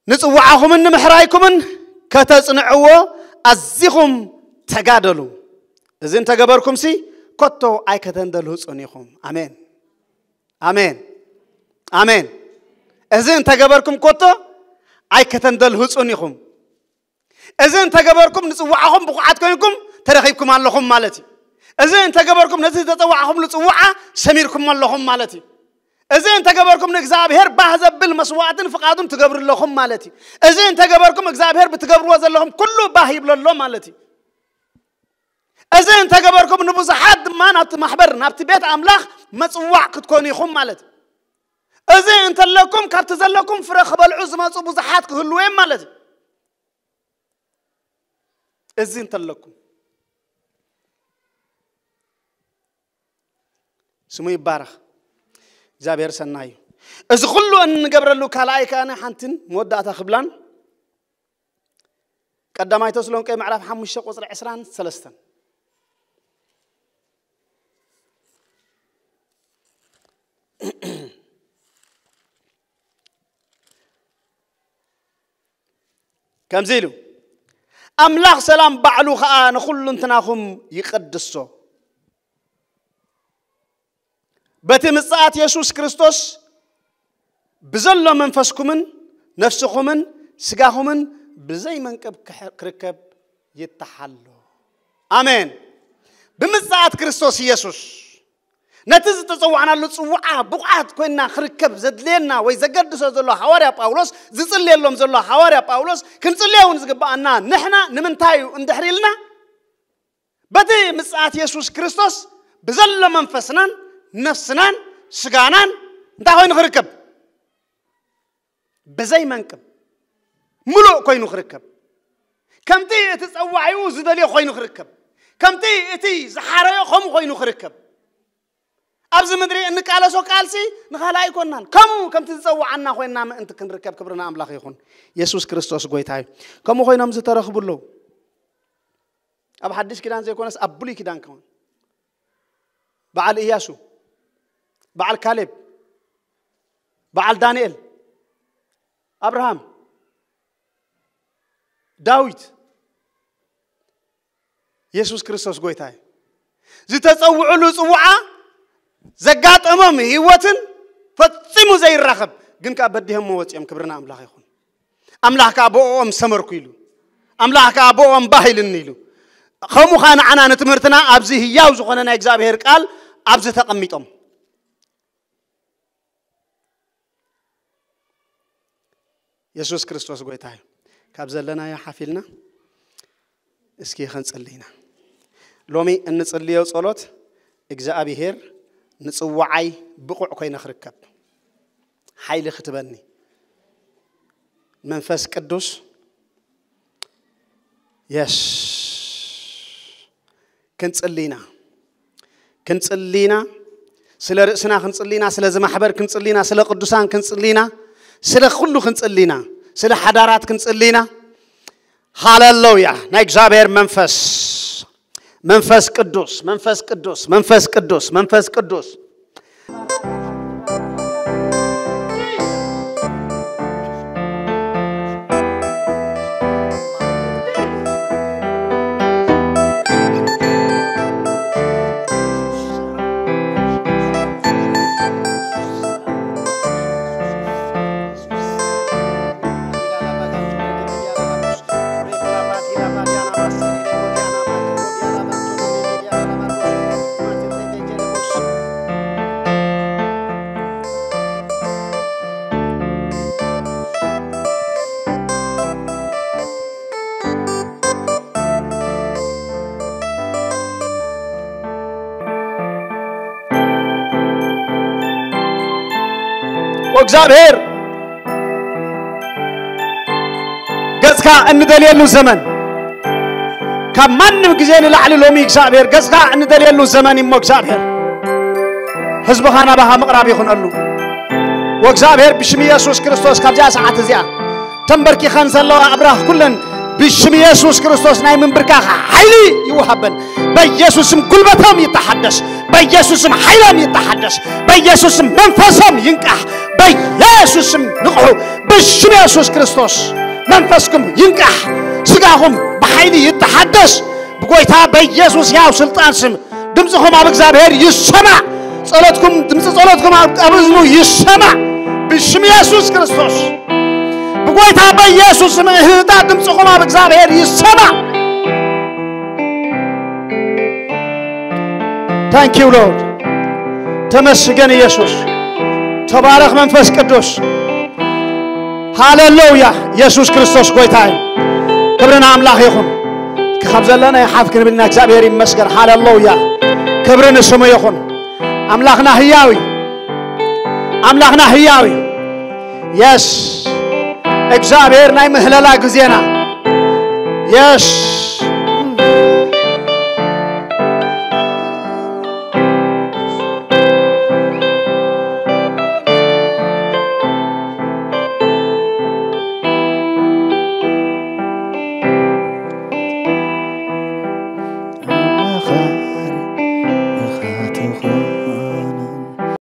ንጽዋዓኹምን ንምሕራይኩምን ከተጽንዕዎ ኣዚኹም ተጋደሉ። እዚ እንተገበርኩምሲ ኮቶ ኣይከተንደልህጹን ኢኹም። ኣሜን፣ ኣሜን፣ ኣሜን። እዚ እንተገበርኩም ኮቶ ኣይከተንደልህጹን ኢኹም። እዚ እንተገበርኩም ንጽዋዓኹም ብቑዓት ኮይንኩም ተረኺብኩም ኣለኹም ማለት እዩ። እዚ እንተገበርኩም ነቲ ዝተጸዋዕኹምሉ ጽዋዓ ሰሚርኩም ኣለኹም ማለት እዩ። እዚ እንተገበርኩም ንእግዚኣብሔር ባህ ዘብል መስዋዕትን ፍቓዱን ትገብሩ ኣለኹም ማለት እዩ። እዚ እንተገበርኩም እግዚኣብሔር ብትገብርዎ ዘለኹም ኩሉ ባህ ይብሎ ኣሎ ማለት እዩ። እዚ እንተገበርኩም ንብዙሓት ድማ ናብቲ ማሕበር ናብቲ ቤት ኣምላኽ መጽዋዕ ክትኮኑ ኢኹም ማለት እዩ። እዚ እንተለኩም ካብቲ ዘለኩም ፍረ ክበልዑ ዝመጹ ብዙሓት ክህልዉ እዮም ማለት እዩ። እዚ እንተለኩም ስሙ ይባረኽ። እግዚኣብሔር ሰናይ እዩ። እዚ ኩሉ እንገብረሉ ካልኣይ ከኣነ ሓንትን መወዳእታ ክብላን ቀዳማይ ተስሎንቄ ምዕራፍ ሓሙሽተ ቁፅሪ ዕስራን ሰለስተን ከምዚ ኢሉ፣ ኣምላኽ ሰላም ባዕሉ ኸኣ ንኹሉንትናኹም ይቐድሶ። በቲ ምጽኣት የሱስ ክርስቶስ ብዘሎ መንፈስኩምን ነፍስኹምን ስጋኹምን ብዘይ መንቅብ ክሕ- ክርከብ ይተሓሎ። ኣሜን። ብምጽኣት ክርስቶስ ኢየሱስ ነቲ ዝተጸዋዕናሉ ጽውዓ ብቑዓት ኮይንና ክርከብ ዘድልየና ወይ ዘገድሶ ዘሎ ሃዋርያ ጳውሎስ ዝጽልየሎም ዘሎ ሃዋርያ ጳውሎስ ክንጽልዮ እውን ዝግብኣና ንሕና ንምንታይ እዩ እንድሕር ኢልና በቲ ምጽኣት የሱስ ክርስቶስ ብዘሎ መንፈስናን ነፍስናን ስጋናን እንታይ ኮይኑ ክርከብ? ብዘይ መንቅብ ምሉእ ኮይኑ ክርከብ፣ ከምቲ እቲ ጸዋዒኡ ዝደልዮ ኮይኑ ክርከብ፣ ከምቲ እቲ ዝሓረዮ ከምኡ ኮይኑ ክርከብ። ኣብዚ ምድሪ እንቃለሶ ቃልሲ ንኻልእ ኣይኮናን፣ ከምኡ ከምቲ ዝጸዋዓና ኮይንና ምእንቲ ክንርከብ ክብርና ኣምላኽ ይኹን። የሱስ ክርስቶስ ጎይታ እዩ። ከምኡ ኮይኖም ዝተረኽቡ ኣለዉ። ኣብ ሓድሽ ኪዳን ዘይኮነስ ኣብ ብሉይ ኪዳን ከውን በዓል እያሱ፣ በዓል ካሌብ፣ በዓል ዳንኤል፣ ኣብርሃም፣ ዳዊት፣ የሱስ ክርስቶስ ጎይታ እዩ። ዝተጸውዕሉ ጽውዓ ዘጋጠሞም ህይወትን ፈጺሙ ዘይራኸብ ግን ከኣ በዲሆሞ ወጺኦም። ክብርና ኣምላኽ ይኹን። ኣምላኽ ከኣ ብኦም ሰመርኩ ኢሉ፣ ኣምላኽ ከኣ ብኦም ባህ ኢልኒ ኢሉ። ከምኡ ኸኣ ንዓና ንትምህርትና ኣብዚ ህያው ዝኾነ ናይ እግዚኣብሔር ቃል ኣብዚ ተቐሚጦም። የሱስ ክርስቶስ ጎይታ እዩ። ካብ ዘለናዮ ሓፊልና እስኪ ክንጽሊ ኢና። ሎሚ እንጽልዮ ጸሎት እግዚኣብሔር ንጽዋዓይ ብቑዕ ኮይነ ክርከብ ሓይሊ ክትበኒ መንፈስ ቅዱስ የስ ክንጽሊ ኢና። ክንጽሊ ኢና። ስለ ርእስና ክንጽሊ ኢና፣ ስለዚ ማሕበር ክንጽሊ ኢና፣ ስለ ቅዱሳን ክንጽሊ ኢና፣ ስለ ኩሉ ክንጽሊ ኢና፣ ስለ ሓዳራት ክንጽሊ ኢና። ሃለሉያ። ናይ እግዚኣብሔር መንፈስ መንፈስ ቅዱስ መንፈስ ቅዱስ መንፈስ ቅዱስ መንፈስ ቅዱስ ወእግዚኣብሔር ገጽካ እንደልየሉ ዘመን፣ ካብ ማንም ግዜ ንላዕሊ ሎሚ እግዚኣብሔር ገጽካ እንደልየሉ ዘመን እሞ እግዚኣብሔር ህዝብኻ ናባኻ ምቕራብ ይኹነሉ። ወእግዚኣብሔር ብሽም ኢየሱስ ክርስቶስ ካብዚኣ ሰዓት እዚኣ ተንበርኪኸን ዘለዋ ኣብራኽ ኩለን ብሽም ኢየሱስ ክርስቶስ ናይ ምንብርካኽ ሓይሊ ይወሃበን። በኢየሱስም ጉልበቶም ይተሓደስ፣ በኢየሱስም ሓይሎም ይተሓደስ፣ በኢየሱስም መንፈሶም ይንቃሕ፣ በኢየሱስም ንቕሑ። ብሽም ኢየሱስ ክርስቶስ መንፈስኩም ይንቃሕ፣ ስጋኹም ብሓይሊ ይተሓደስ። ብጎይታ በኢየሱስ ያው ስልጣን ስም ድምፅኹም ኣብ እግዚኣብሔር ይሰማዕ። ጸሎትኩም፣ ድምፂ ጸሎትኩም ኣብ ኣብ እዝኑ ይሰማዕ። ብሽም ኢየሱስ ክርስቶስ፣ ብጎይታ በኢየሱስ ስም እህታ ድምፅኹም ኣብ እግዚኣብሔር ይሰማዕ። Thank you, Lord. ተመስገን ኢየሱስ። ተባረኽ መንፈስ ቅዱስ። ሃሌሉያ። ኢየሱስ ክርስቶስ ጎይታ እዩ። ክብሪ ንኣምላኽ ይኹን። ካብ ዘለና ይሓፍ ክንብል ኢና። እግዚኣብሔር ይመስገን። ሃሌሉያ። ክብሪ ንስሙ ይኹን። ኣምላኽና ህያው እዩ። ኣምላኽና ህያው እዩ። የስ፣ እግዚኣብሔር ናይ ምህለላ ግዜና። የስ፣